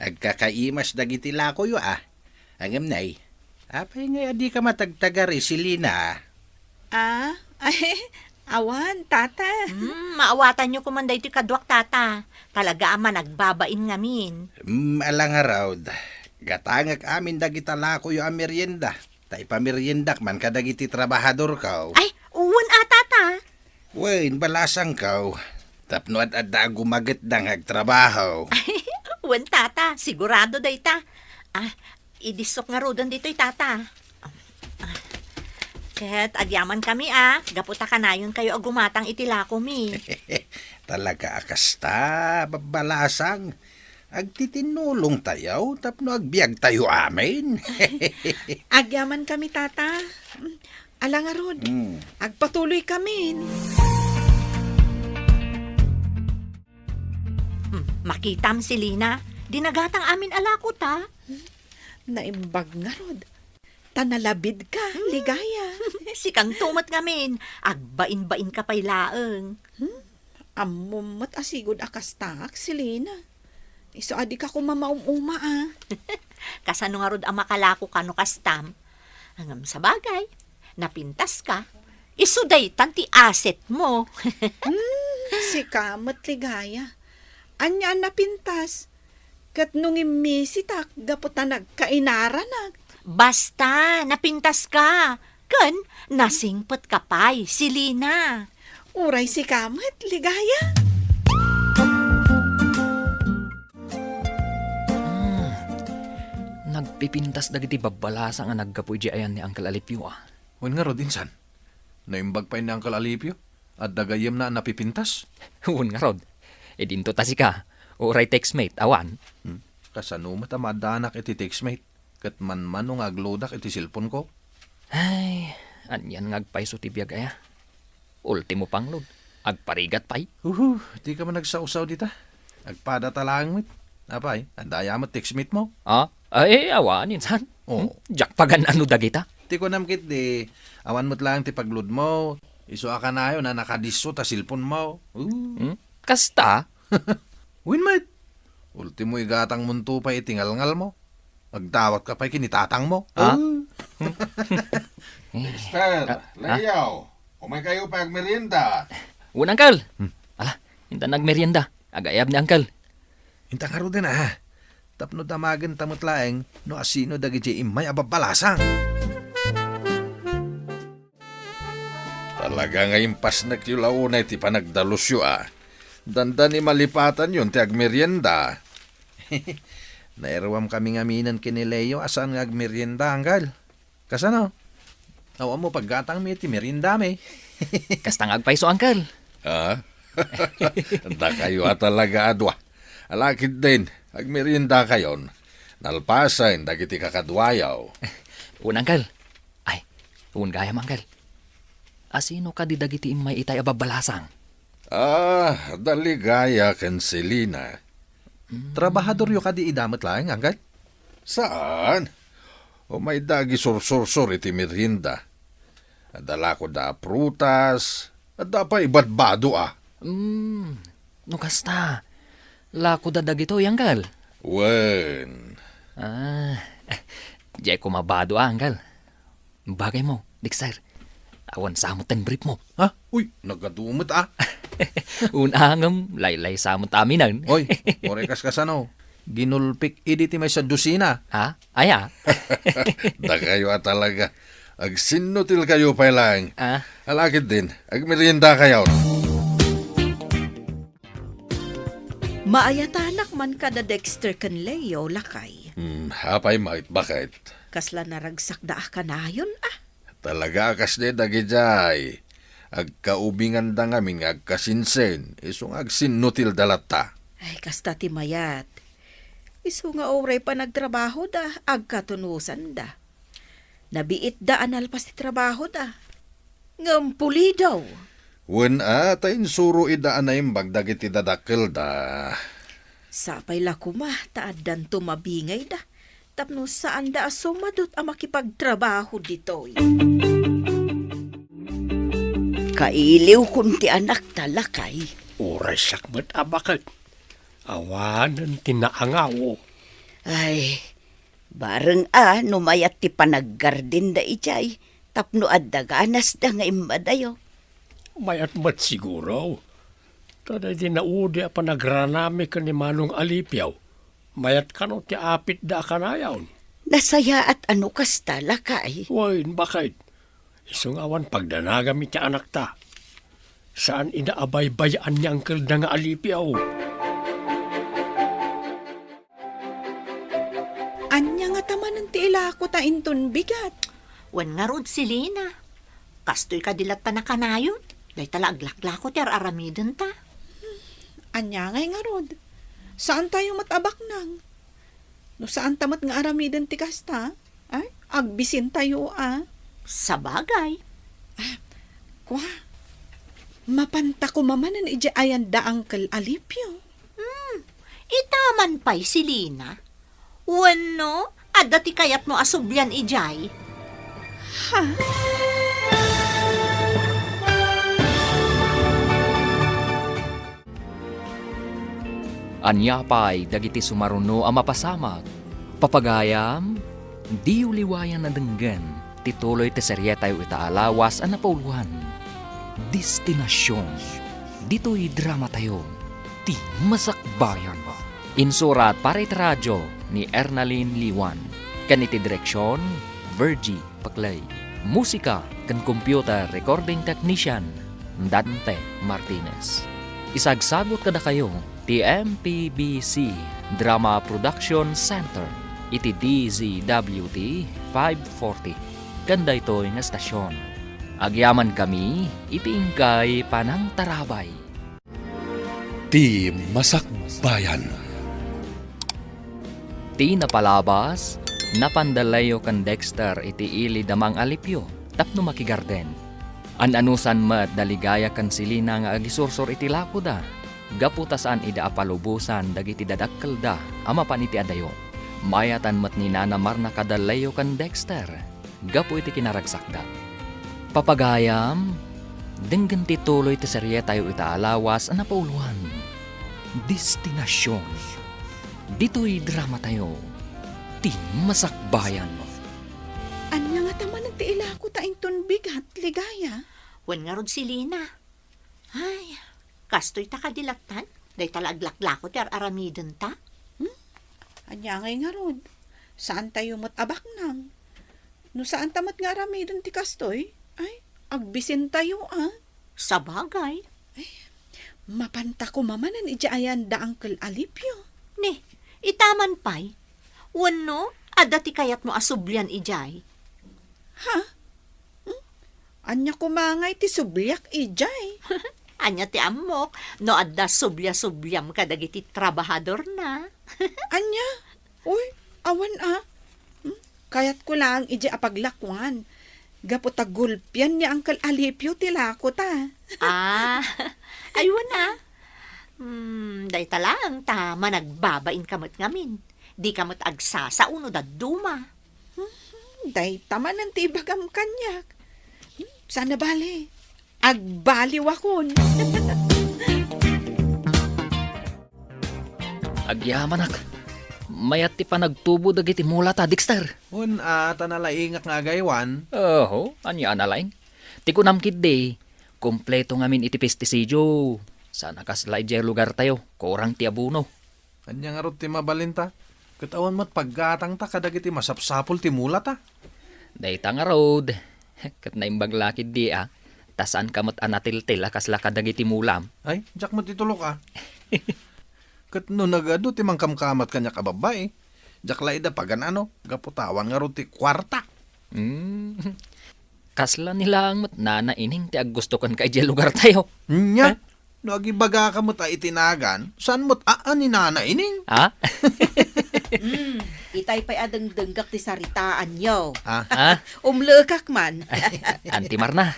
agkakaimas dagiti lakoyo a. Ngem nay, apay ngay a dika matagtagari, Selina? Ah, ay, awan, Tata. Hmm, maawatanyo koman daytoy kaduak, Tata. Talaga a managbabain ngamin. Hmm, ala ngarud. Gatangek amin dagita lakoyo a merienda. Ta ipameriendak man kadagiti trabahadorko. Ay, wen a, Tata. Wen, balasangko. Tapno ad-adda a gumagetda nga agtrabaho. Wen, Tata, sigurado dayta. Ah, idissok ngaruden ditoy, Tata. Ah, ket agyamankami a, gapu ta kanayonkayo a gumatang iti lakomi. Talaga a kasta, babbalasang. Agtitinnulongtayo tapno agbiagtayo amin. Agyamankami, Tata. Ala ngarud, Hmm. agpatuloykamin. Hmm, makitam, Selina. Dinagatang amin a lako ta. Naimbag ngarud. Ta nalabidka, Hmm. Ligaya. Sikanto met ngamin, agbainbainka pay laeng. Hmm? Ammom met a sigud a kastaak, Selina. Isu a dika koma maum-uma a. Kasano ngarud a makalakoka no kastam? Ngem sabagay, napintaska. Isu daytan ti assetmo. Hmm, sika met, Ligaya. Ania a napintas? Ket no ngimmisitak gapu ta nagkainaranak. Basta, napintaska. Ken nasingpetka pay, Selina. Uray sika met, Ligaya. Hmm. Nagpipintas dagiti babbalasang a naggapu idiay ayan ni Uncle Alipio a. Wen ngarud, insan? Naimbag pay ni Uncle Alipio? Adda gayyemna a napipintas? Wen ngarud. Idinto ta sika, uray textmate, awan. Hmm. Kasano met a maaddanak iti textmate? Ket manmano nga agloadak iti cellphone-ko? Ay, anian nga agpayso ti biag aya. Ultimo pangload, agparigat pay. Uhu, dika man agsawsaw dita. Agpadata laeng met. Apay, adda aya met textmate-mo? Ah? Ay, awan, insan. Oh. Hmm? Diak pagan-ano dagita. Ti kunam ketdi, awan met laeng ti pagload-mo. Isu a kanayon a nakadisso ta cellphone-mo. Uh. Hmm? Kasta? Wen met. Ultimo igatangmonto pay iti ngalngalmo. Agdawatka pay ken ni tatangmo. Ah? Uh. Dexter, ah, ah? Leo, umaykayo pay agmerienda. Wen, Uncle. Hmm. Ala, intan agmerienda. Agayab ni Uncle. Inta ngaruden a. Tapno damagenta met laeng no asino dagiti immay a babbalasang. Talaga nga impasnekyo la unay ti panagdalusyo a. Dandani malipatanyon ti agmerienda. Nairuamkami ngaminen ken ni Leo a saan nga agmerienda, Uncle. Kasano? Awan mo paggatangmi ti meriendami. Kasta nga agpayso, Uncle. Ah? Dakayo a talaga a dua. Ala ketdin, agmeriendakayon. Nalpasen dagiti kakaduayo. Wen, Uncle. Ay, wen gayam, Uncle. Asino kadi dagiti immay itay a babbalasang? Ah, da Ligaya ken Selina. Mm. Trabahadoryo kadi ida met laeng, Uncle? Saan? Umayda agisursursor iti merienda. Adda lakoda a prutas, adda pay badbado a. Mm, no kasta, lakoda dagitoy, Uncle? Wen. Ah, diay koma bado a, Uncle. Bagaymo, Dexter. Awan sa met ten brief mo. Ha? Uy, nagadu met a. Wen a ngem, laylaysa met aminen. Oy, uray kaskasano. Ginulpik idi ti maysa dosina. Ha? Aya? Dakayo a talaga. Agsinnutilkayo pay laeng. Ah? Ala ketdin, agmeriendakayon. Maayatanak man kada Dexter ken Leo, lakay. Hmm, apay met, baket? Kasla naragsakda a kanayon, a. Talaga a kasdi dagidiay. Agkaubinganda ngamin nga agkasinsin, isu nga agsinnutilda latta. Ay, kasta ti mayat. Isu nga uray panagtrabahoda, agkatunusanda. Nabiitda a nalpas ti trabahoda. Ngem pulidaw. Wen a, ta insuro ida a naimbag dagiti dadakkelda. Sapay la koma ta addanto mabingayda tapno saanda a sumadut a makipagtrabaho ditoy. Kailiwkon ti anakta, lakay. Uray siak met a baket. Awanen ti naangaw. Ay, bareng a no mayat ti panaggardenda idiay tapno adda ganasda nga immadayo. Mayat met siguro. Ta daydi naudi a panagrarammi ken ni Manong Alipio, mayat kano ti apitda a kanayon. Nasayaat a no kasta, lakay. Wen, baket. Isu nga awan pagdanagam iti anakta. Saan ida a baybay-an ni angkelda nga Alipio. Ania ngata manen ti ilakota inton bigat? Wen ngarud, Selina. Kastoy kadi latta a kanayon? Dayta la aglaklako ti ar-aramidenta. Ania ngay ngarud? Saantayo met a baknang. No saanta met nga aramiden ti kasta, ay, agbisintayo a. Sabagay. Ah, kua, mapanta koma manen idiay ayan da Uncle Alipio. Hmm, itaman pay, Selina. Wenno, adda ti kayatmo a sublian idiay? Ha? Ania pay dagiti sumaruno a mapasamak? Papagayam, diyo liwayan a denggen ti tuloy ti serietayo ita a lawas a napauloan, Destinacion. Ditoy dramatayo, Ti Masakbayan. Insurat para iti radio ni Ernalyn Liwan, ken iti direksion, Virgie Paclay. Musika ken computer recording technician, Dante Martinez. Isagsagut kadakayo ti M P B C Drama Production Center iti D Z W T five forty ken daytoy nga estasion. Agyamankami iti inkay panangtarabay. Ti Masakbayan. Ti napalabas, napanda Leo ken Dexter iti ili da Mang Alipio tapno makigarden. An-anusan met da Ligaya ken Selina nga agisursor iti lakoda, gapu ta saan ida a palubosan dagiti dadakkelda a mapan iti adayo. Mayatan met ni Nana Marna kada Leo ken Dexter gapu iti kinaragsakda. Papagayam, denggen ti tuloy ti serietayo ita a lawas a napauloan, Destinacion. Ditoy dramatayo, Ti Masakbayan. Ania ngata manen ti ilakota inton bigat, Ligaya? Wen ngarud, Selina. Ay, kastoy ta kadi lattan? Dayta la aglaklako ti ar-aramidenta? Hmm? Ania ngay ngarud? Saantayo met a baknang. No saanta met nga aramiden ti kastoy, ay, agbisintayo a. Sabagay. Ay, mapanta koma manen idiay ayan da Uncle Alipio. Ni, itaman pay. Wenno, adda ti kayatmo a sublian idiay? Ha? Hmm? Ania koma ngay ti subliak idiay? Ania ti ammok no adda sublia-subliam kadagiti trabahadorna? Ania? Uy, awan a. Hmm? Kayatko laeng idiay a paglakuan. Gapu ta gulpian ni Uncle Alipio ti lakota. Ah, aywan a. Hmm, dayta laeng ta managbabainka met ngamin. Dika met agsasao no dadduma. Hmm, dayta manen ti ibagam kaniak. Hmm, saan a bale. Agbaliwakon. Agyamanak. Mayat ti panagtubo dagiti mulata, Dexter. Wen a, ta nalaingak nga agaywan. Oho, ania a nalaing? Ti kunam ketdi, kompleto ngamin iti pestisidio. Saan a kasla idiay lugartayo, kurang ti abono. Ania ngarud ti mabalinta? Ket awan met paggatangta kadagiti masapsapul ti mulata. Dayta ngarud, ket naimbag la ketdi a, ta saanka met a natiltil a kasla kadagiti mulam. Ay, diak met itulok a. Ket no nagadu ti mangkamkamat kaniak a babbai, diak la ida pagan-ano, gapu ta awan ngarud ti kuarta. Hmm. Kasla ni laeng met Nana Ining ti aggustokenka idiay lugartayo. Nya, eh? No agibagaka met a iti nagan, saan met a, a ni Nana Ining? Ha? Hmm, itay pay a dengdenggak ti saritaanyo. Ah. Ha? Umlekak man. Anti Marna.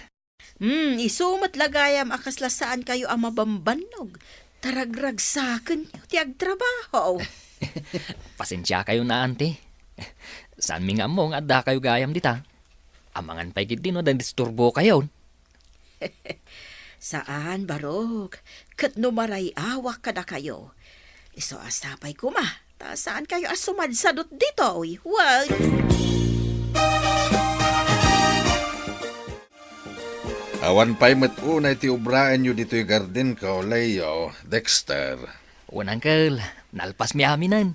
Hmm, isu met la gayam a kasla saankayo a mabambannog. Taragragsakenyo ti agtrabaho. Pasensiakayon a, Anti. Saanmi nga ammo nga addakayo gayam dita. Amangan pay ketdi no nadisturbokayon. Saan, Barok. Ket no maray-awak kadakayo, isu a sapay koma ta saankayo a sumadsadot ditoy. Wen. Awan pay met unay ti obraenyo ditoy gardenko, Leo, Dexter. Wen, Uncle. Nalpasmi aminen.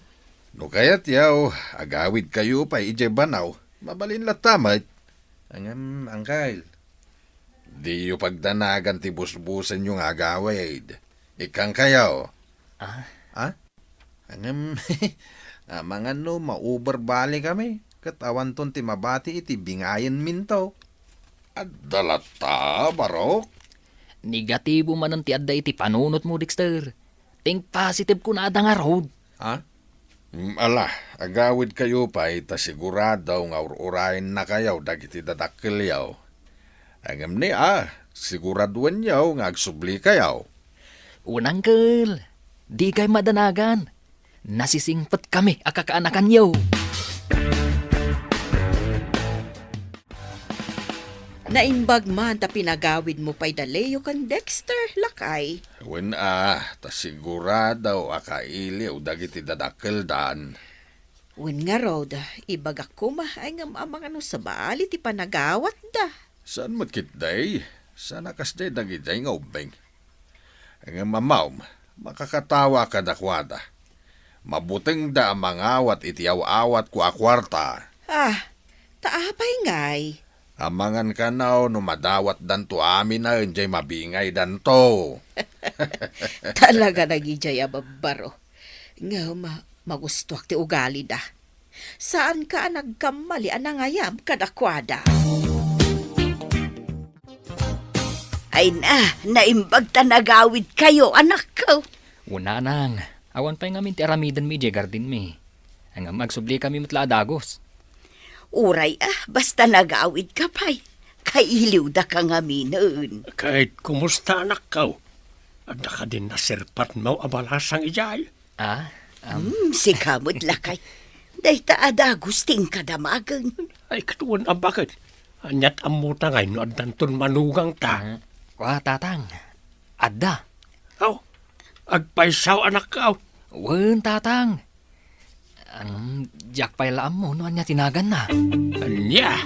No kayatyo, agawidkayo pay idiay banaw. Mabalin latta met. Ngem, Uncle, diyo pagdanagan ti busbusenyo nga agawid. Ikkankayo. Ah? Ha? Ngem, amangan no mauberbali kami, ket awanton ti mabati iti bingayenminto. Adda latta, Barok? Negatibo manen ti adda iti panunotmo, Dexter. Think positive kunada ngarud. Ha? Mm, ala, agawidkayo pay ta sigurado nga ur-urayennakayo dagiti dadakkelyo. Ngem ni a, siguraduenyo nga agsublikayo. Wen, Uncle, dikay madanagan. Nasisingpetkami a kakaanakanyo. Naimbag man ta pinagawidmo pay da Leo ken Dexter, lakay. Wen a, ta sigurado a kailiw dagiti dadakkeldan. Wen ngarud, ibagak koma, ay ngem amangan no sabali ti panagawatda. Saan met ketdi? Saan a kasdi dagidiay nga ubbing? Ngem ammom, makakatawa kadakuada. Mabutengda a mangawat iti aw-awatko a kuarta. Ah, ta apay ngay? Amangan kano no madawatdanto aminen jay mabingaydanto. Talaga dagidiay a babbaro. Ngem, magustuak ti ugalida. Saanka a nagkammali a nangayab kadakuada. Ay na, naimbag ta nagawidkayo, anakko. Wen, Nanang, awan pay ngamin ti aramidenmi idiay gardenmi. Ngem agsublikami met la a dagus. Uray a, basta nagawidka pay. Kailiwdaka ngaminen. Ket kumusta, anakko? Adda kadin naserpatmo a balasang idiay? Ah, um, Hmm, sika met lakay. Dayta a dagus ti inka damagen. Ay, ket wen a baket. Aniat ammota ngay no addanton manugangta? Ah, kua, Tatang. Adda. Aw, agpaysaw, anakko. Wen, Tatang. Ngem, diak pay la ammo no ania ti naganna. Ania?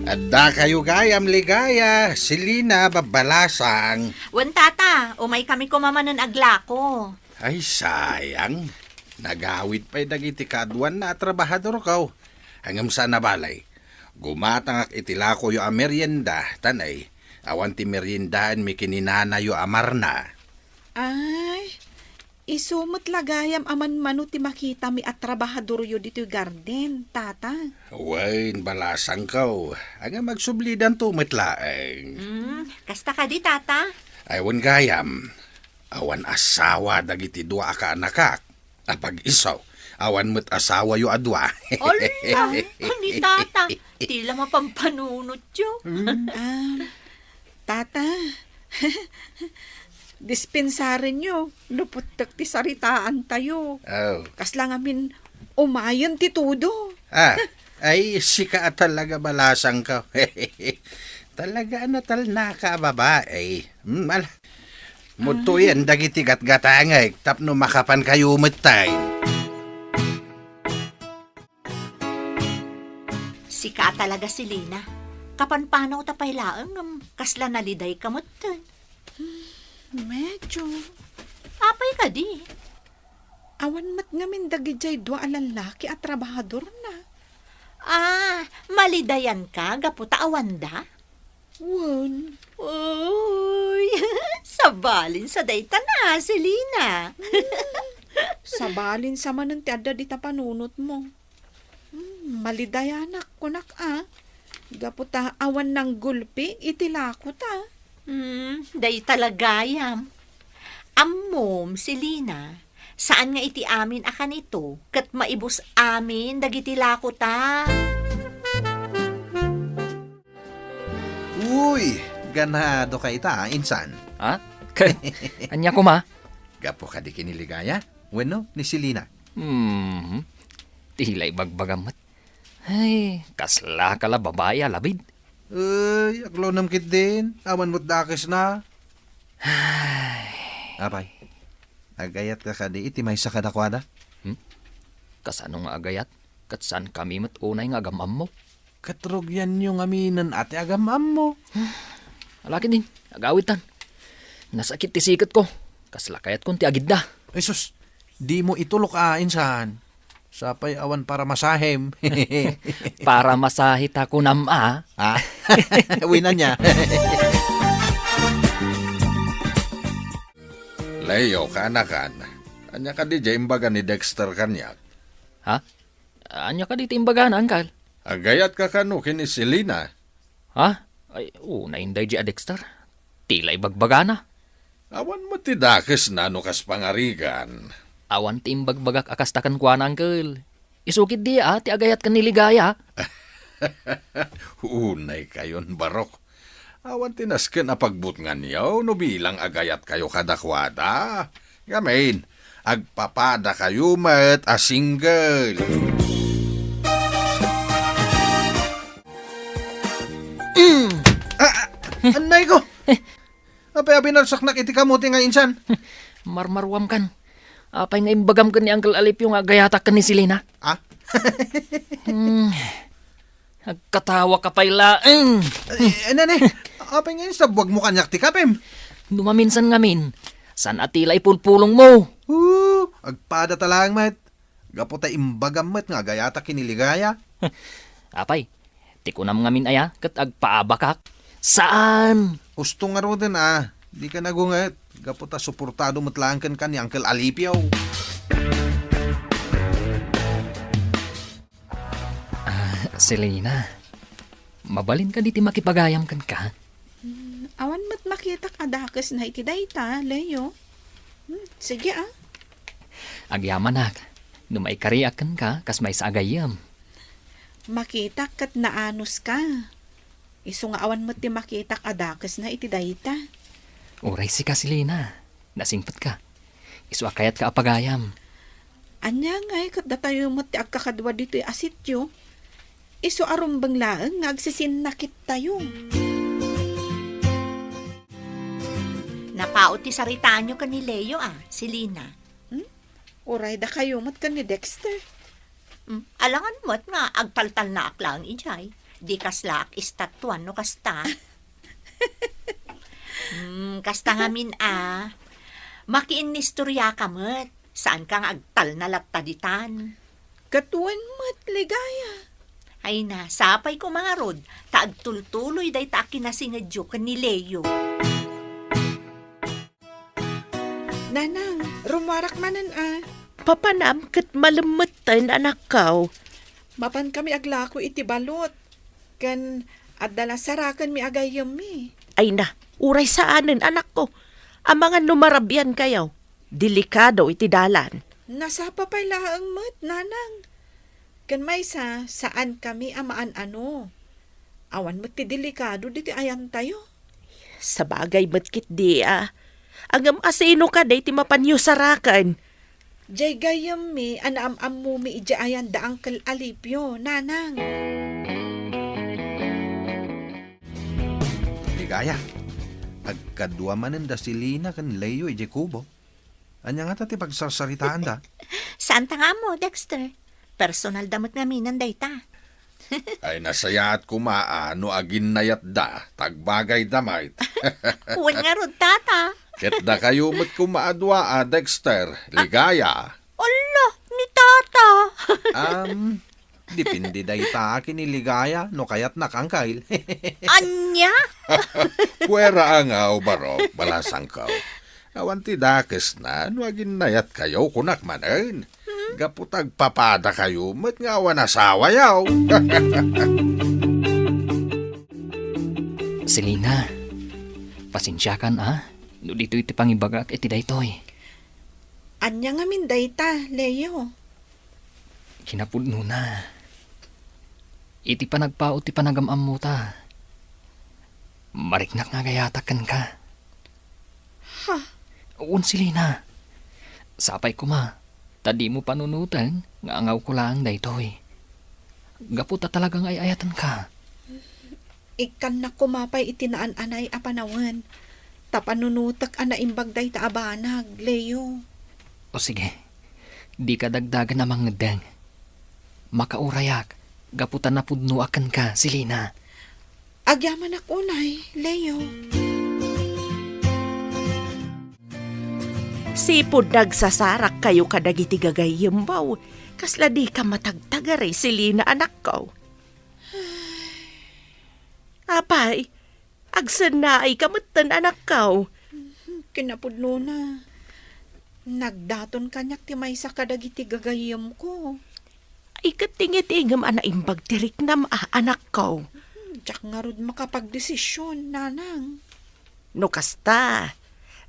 Addakayo gayam ligaya, Selina, babbalasang. Wen, tata, umaykami koma manen aglako. Ay, sayang. Nagawid pay dagiti kaaduanna a trabahadorko. Ngem saan a bale. Gumatangak iti lakoyo a merienda, ta nay, awan ti meriendaenmi ken ni nanayo a Marna. Ay, isu met la gayam a manmano ti makitami a trabahadoryo ditoy garden, tata. Wen, balasangko. Ngem agsublidanto met laeng. Mm, kasta kadi, tata? Ay, wen gayam. Awan asawa dagiti dua a kaanakak. Apag-iso, awan met asawayo a dua. Ala, ni tata, ti la mapampanunotyo. Mm. Ah, tata, dispensarenyo no puttek ti saritaantayo. Oh. Kasla ngamin umayen ti todo. Ah, ay, sika a talaga balasangko. Talaga a natalnaka a babai. Mm, ala. Mudtoyen dagiti gatgatangek tapno makapankayo metten. Sika a talaga, Selina. Kapanpanawta pay laeng ngem kasla nalidayka metten. Medyo. Apay kadi? Awan met ngamin dagidiay dua a lallaki a trabahadorna. Ah, malidayanka gapu ta awanda? Wen. Uy, Tabalin sa dayta na, Selina. Sabalin sa manen ti adda dita panunotmo. Hmm, malidayanak, kunak a. Gapu ta awan nanggulpi iti lakota. Hmm, dayta la gayam. Ammom, Selina, saan nga iti amin a kanito, ket maibus amin dagiti lakota. Uy, ganado ka ita, ah, insan. Ha? Anya koma? Gapu kadi ken ni Ligaya? Wenno ni Selina? Hmm. Ti la ibagbagam met. Ay, kasla ka la babai a labid. Ay, aglonam ketdin. Awan met dakesna. Ay. Apay, agayat ka kadi iti maysa kadakuada? Hmm? Kasano nga agayat? Ket saan kami met unay nga agam-ammo? Ket rugianyo ngaminen a ti agam-ammo. Ala ketdin, agawidtan. Nasakit ti siketko. Kasla kayatkon ti agidda. Jesus, dimo itulok a, insan. Sapay awan paramasahem. Paramasahe ta kunam a. Ha? Wen ania? Leo, kaanakan. Ania kadi diay imbaga ni Dexter kaniak? Ha? Ania kadi ti imbagana, Angkal? Agayat ka kano ken ni Selina? Ha? Ay, unay daydiay a Dexter. Ti la ibagbagana. Awan met ti dakesna no kas pangarigan. Awan ti imbagbagak a kasta kenkuana, Angkel. Isu ketdi a ti agayat ken ni Ligaya. Unay kayon, barok. Awan ti nasken a pagbutnganyo no bilang agayatkayo kadakuada. Ngamin, agpapadakayo met a single. Mm. Ah, ah, annay ko! Apay a binarsaknak iti kamote nga insan? Marmaruam kan. Apay nga imbagam ken ni Uncle Alipio nga agayatak ken ni Selina? Ah? Hmm. Agkatawa ka pay laeng. Eh, eh, nene, apay nga insabwag mo kaniak ti kapem? No maminsan ngamin, saan a ti la ipulpulong mo? Oo, agpada ta laeng met. Gapu ta imbagam met nga agayatak ken ni Ligaya. Apay, ti kunam ngamin aya ket agpaabakak? Saan? Husto ngaruden a, dika nagunget. Gapu ta suportado met laeng kenka ni Uncle Alipio. Ah, Selina, mabalin kadi ti makipagayam kenka? Hmm, awan met makitak a dakesna iti dayta, Leo. Hmm, sige a. Agyamanak, no maikariak kenka kas maysa a gayyem. Makitak ket naanuska. Isu nga awan met ti makitak a dakesna iti dayta. Uray sika, Selina. Nasingpetka. Isu a kayatka a pagayam. Ania ngay ket datayo met ti agkakadua ditoy a sitio? Isu a rumbeng laeng nga agsisinnakit tayo. Napao ti saritaanyo ken ni Leo a, Selina. Hmm? Uray dakayo met ken ni Dexter. Hmm, alangan met nga agtaltalnaak laeng idiay. Di kaslaak estatuan no kasta. Hmm, kasta ngamin a. Makiinnistoriaka met. Saanka nga agtalna latta ditan. Ket wen met, Ligaya. Ay na, sapay ko mangarud, ta agtultuloy dayta a kinasingedyo ken ni Leo. Nanang, rummuarak manen a. Papanam ket malemmetten, anakko. Mapankami aglako iti balot. Ken adda la sarakenmi a gayyemmi. Ay na, uray saanen, anakko. Amangan no marabiankayo. Delikado iti dalan. Nasapa pay laeng met, Nanang. Ken maysa, saankami a maan-ano. Awan met ti delikado ditoy ayantayo. Sabagay met ketdi a. Ngem asino kadi ti mapanyo saraken? Diay gayyemmi a naam-ammomi idiay ayan da Uncle Alipio, Nanang. Ligaya, agkadua manen da Selina ken Leo idiay kubo. Ania ngata ti pagsarsaritaanda? Saanta nga ammo, Dexter. Personalda met ngaminen dayta. Ay, nasayaat koma a no aginnayatda, ta agbagayda met. Wen ngarud, Tata. Ket dakayo met koma a dua a Dexter, Ligaya. Ala, ni Tata. Am, Depende dayta ken ni Ligaya no kayatnak, Angkel. Ania? Puera a ngaw, Barok, balasangko. Awan ti dakesna no aginnayatkayo, kunak manen. Gapu ta agpapadakayo met nga awan asawayo. Selina, pasensiakan a, no ditoy ti pangibagak iti daytoy. Ania ngamin dayta, Leo? Kinapudnona, iti panagpao ti panagam-ammota, mariknak nga agayatak kenka. Ha? Wen, Selina. Sapay koma ta dimo panunoten nga angawko laeng daytoy. Gapu ta talaga nga ay-ayatenka. Ikkannak koma pay iti naan-anay a panawen, ta panunotek a naimbag dayta a banag, Leo. O sige, dika dagdagen a mangeddeng. Makaurayak gapu ta napudnoak kenka, Selina. Agyamanak unay, Leo. Sipud nagsasarakkayo kadagiti gagayyemmo, kasla dika matagtagari, Selina, anakko. Apay, agsennaayka metten, anakko. Kinapudnona, nagdaton kaniak ti maysa kadagiti gagayyemko. Ay, ket tingitingem a naimbag ti riknam a, anakko. Diak ngarud makapagdesision, nanang. No kasta,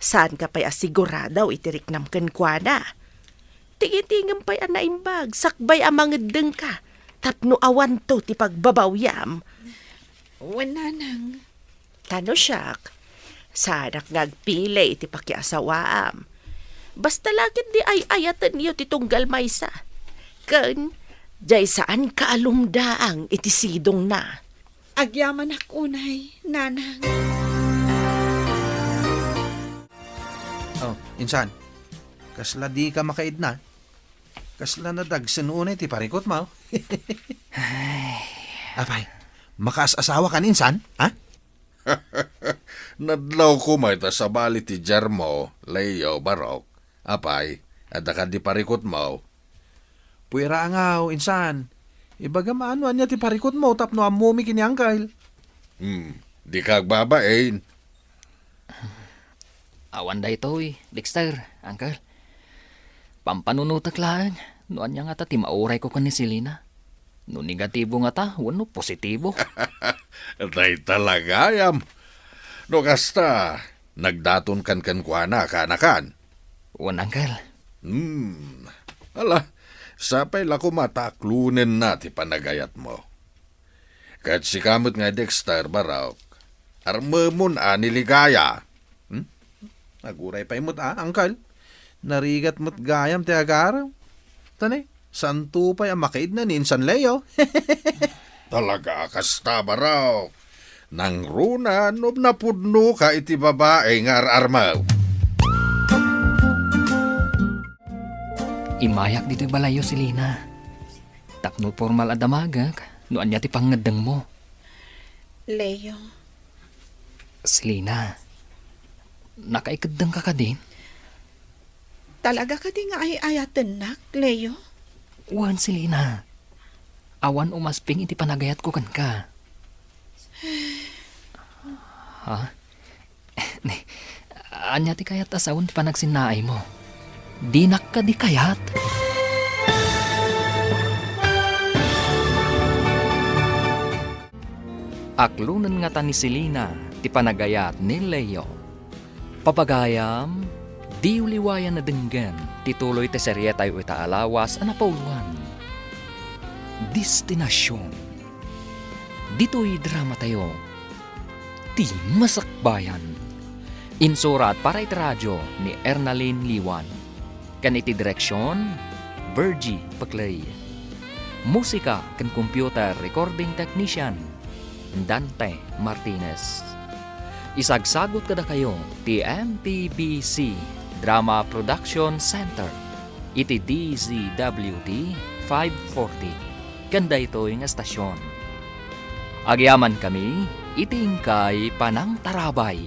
saanka pay a sigurado iti riknam kenkuana. Tingitingem pay a naimbag, sakbay a mangeddengka, tapno awanto ti pagbabawyam. Wen, nanang. Ta no siak, saanak nga agpili iti pakiasawaam. Basta la ket di ay-ayatenyo ti tunggal maysa. Ken, diay saanka a lumdaang iti sidongna. Agyamanak unay, nanang. Oh, insan. Kasla dika makaidna. Kasla nadagsen unay ti parikutmo. Ay. Apay, makaas-asawakan insan, ha? Nadlaw koma ita sabali ti jermo, Leo, Barok. Apay, adda kadi parikutmo? Puera a ngaw, insan. Ibagam no ania ti parikutmo tapno ammomi ken ni Angkel. Hmm, dika agbabain. Awan daytoy, Dexter, Angkel. Pampanunotek laeng no ania ngata ti maurayko ken ni Selina. No negatibo ngata wenno positibo. Dayta la gayam. No kasta, nagdatonkan kenkuana, kaanakan? Wen, Angkel. Hmm. Ala, sapay la koma ta aklonenna ti panagayatmo. Ket sika met nga Dexter, Barok, armemon a ni Ligaya. Hmm? Aguray pay met a, Angkel. Narigat met gayam ti agarem. Tani, santo pay a makaidna ni insan Leo. Talaga a kasta, Barok. Nangruna no napudnoka iti babai nga ar-armew. Immayak ditoy balayyo, Selina. Tapno pormal a damagek no ania ti pangngeddengmo. Leo. Selina, nakaikeddengka kadin? Talaga kadi nga ay-ayatennak, Leo? Wen, Selina. Awan umasping iti panagayatko kenka. Ha? Ni, ania ti kayat a sawen ti panagsinnaaymo? Dinak kadi kayat? Aklonen ngata ni Selina ti panagayat ni Leo. Papagayam, diyo liwayan a denggen ti tuloy ti serietayo ita a lawas a napauluan, Destinacion. Ditoy dramatayo, Ti Masakbayan. Insurat para iti radio ni Ernalyn Liwan. Ken iti direksion, Virgie Peclay. Musika ken computer recording technician, Dante Martinez. Isagsagut kadakayo ti M P B C Drama Production Center iti D Z W T five forty ken daytoy nga estasion. Agyamankami iti inkay panangtarabay.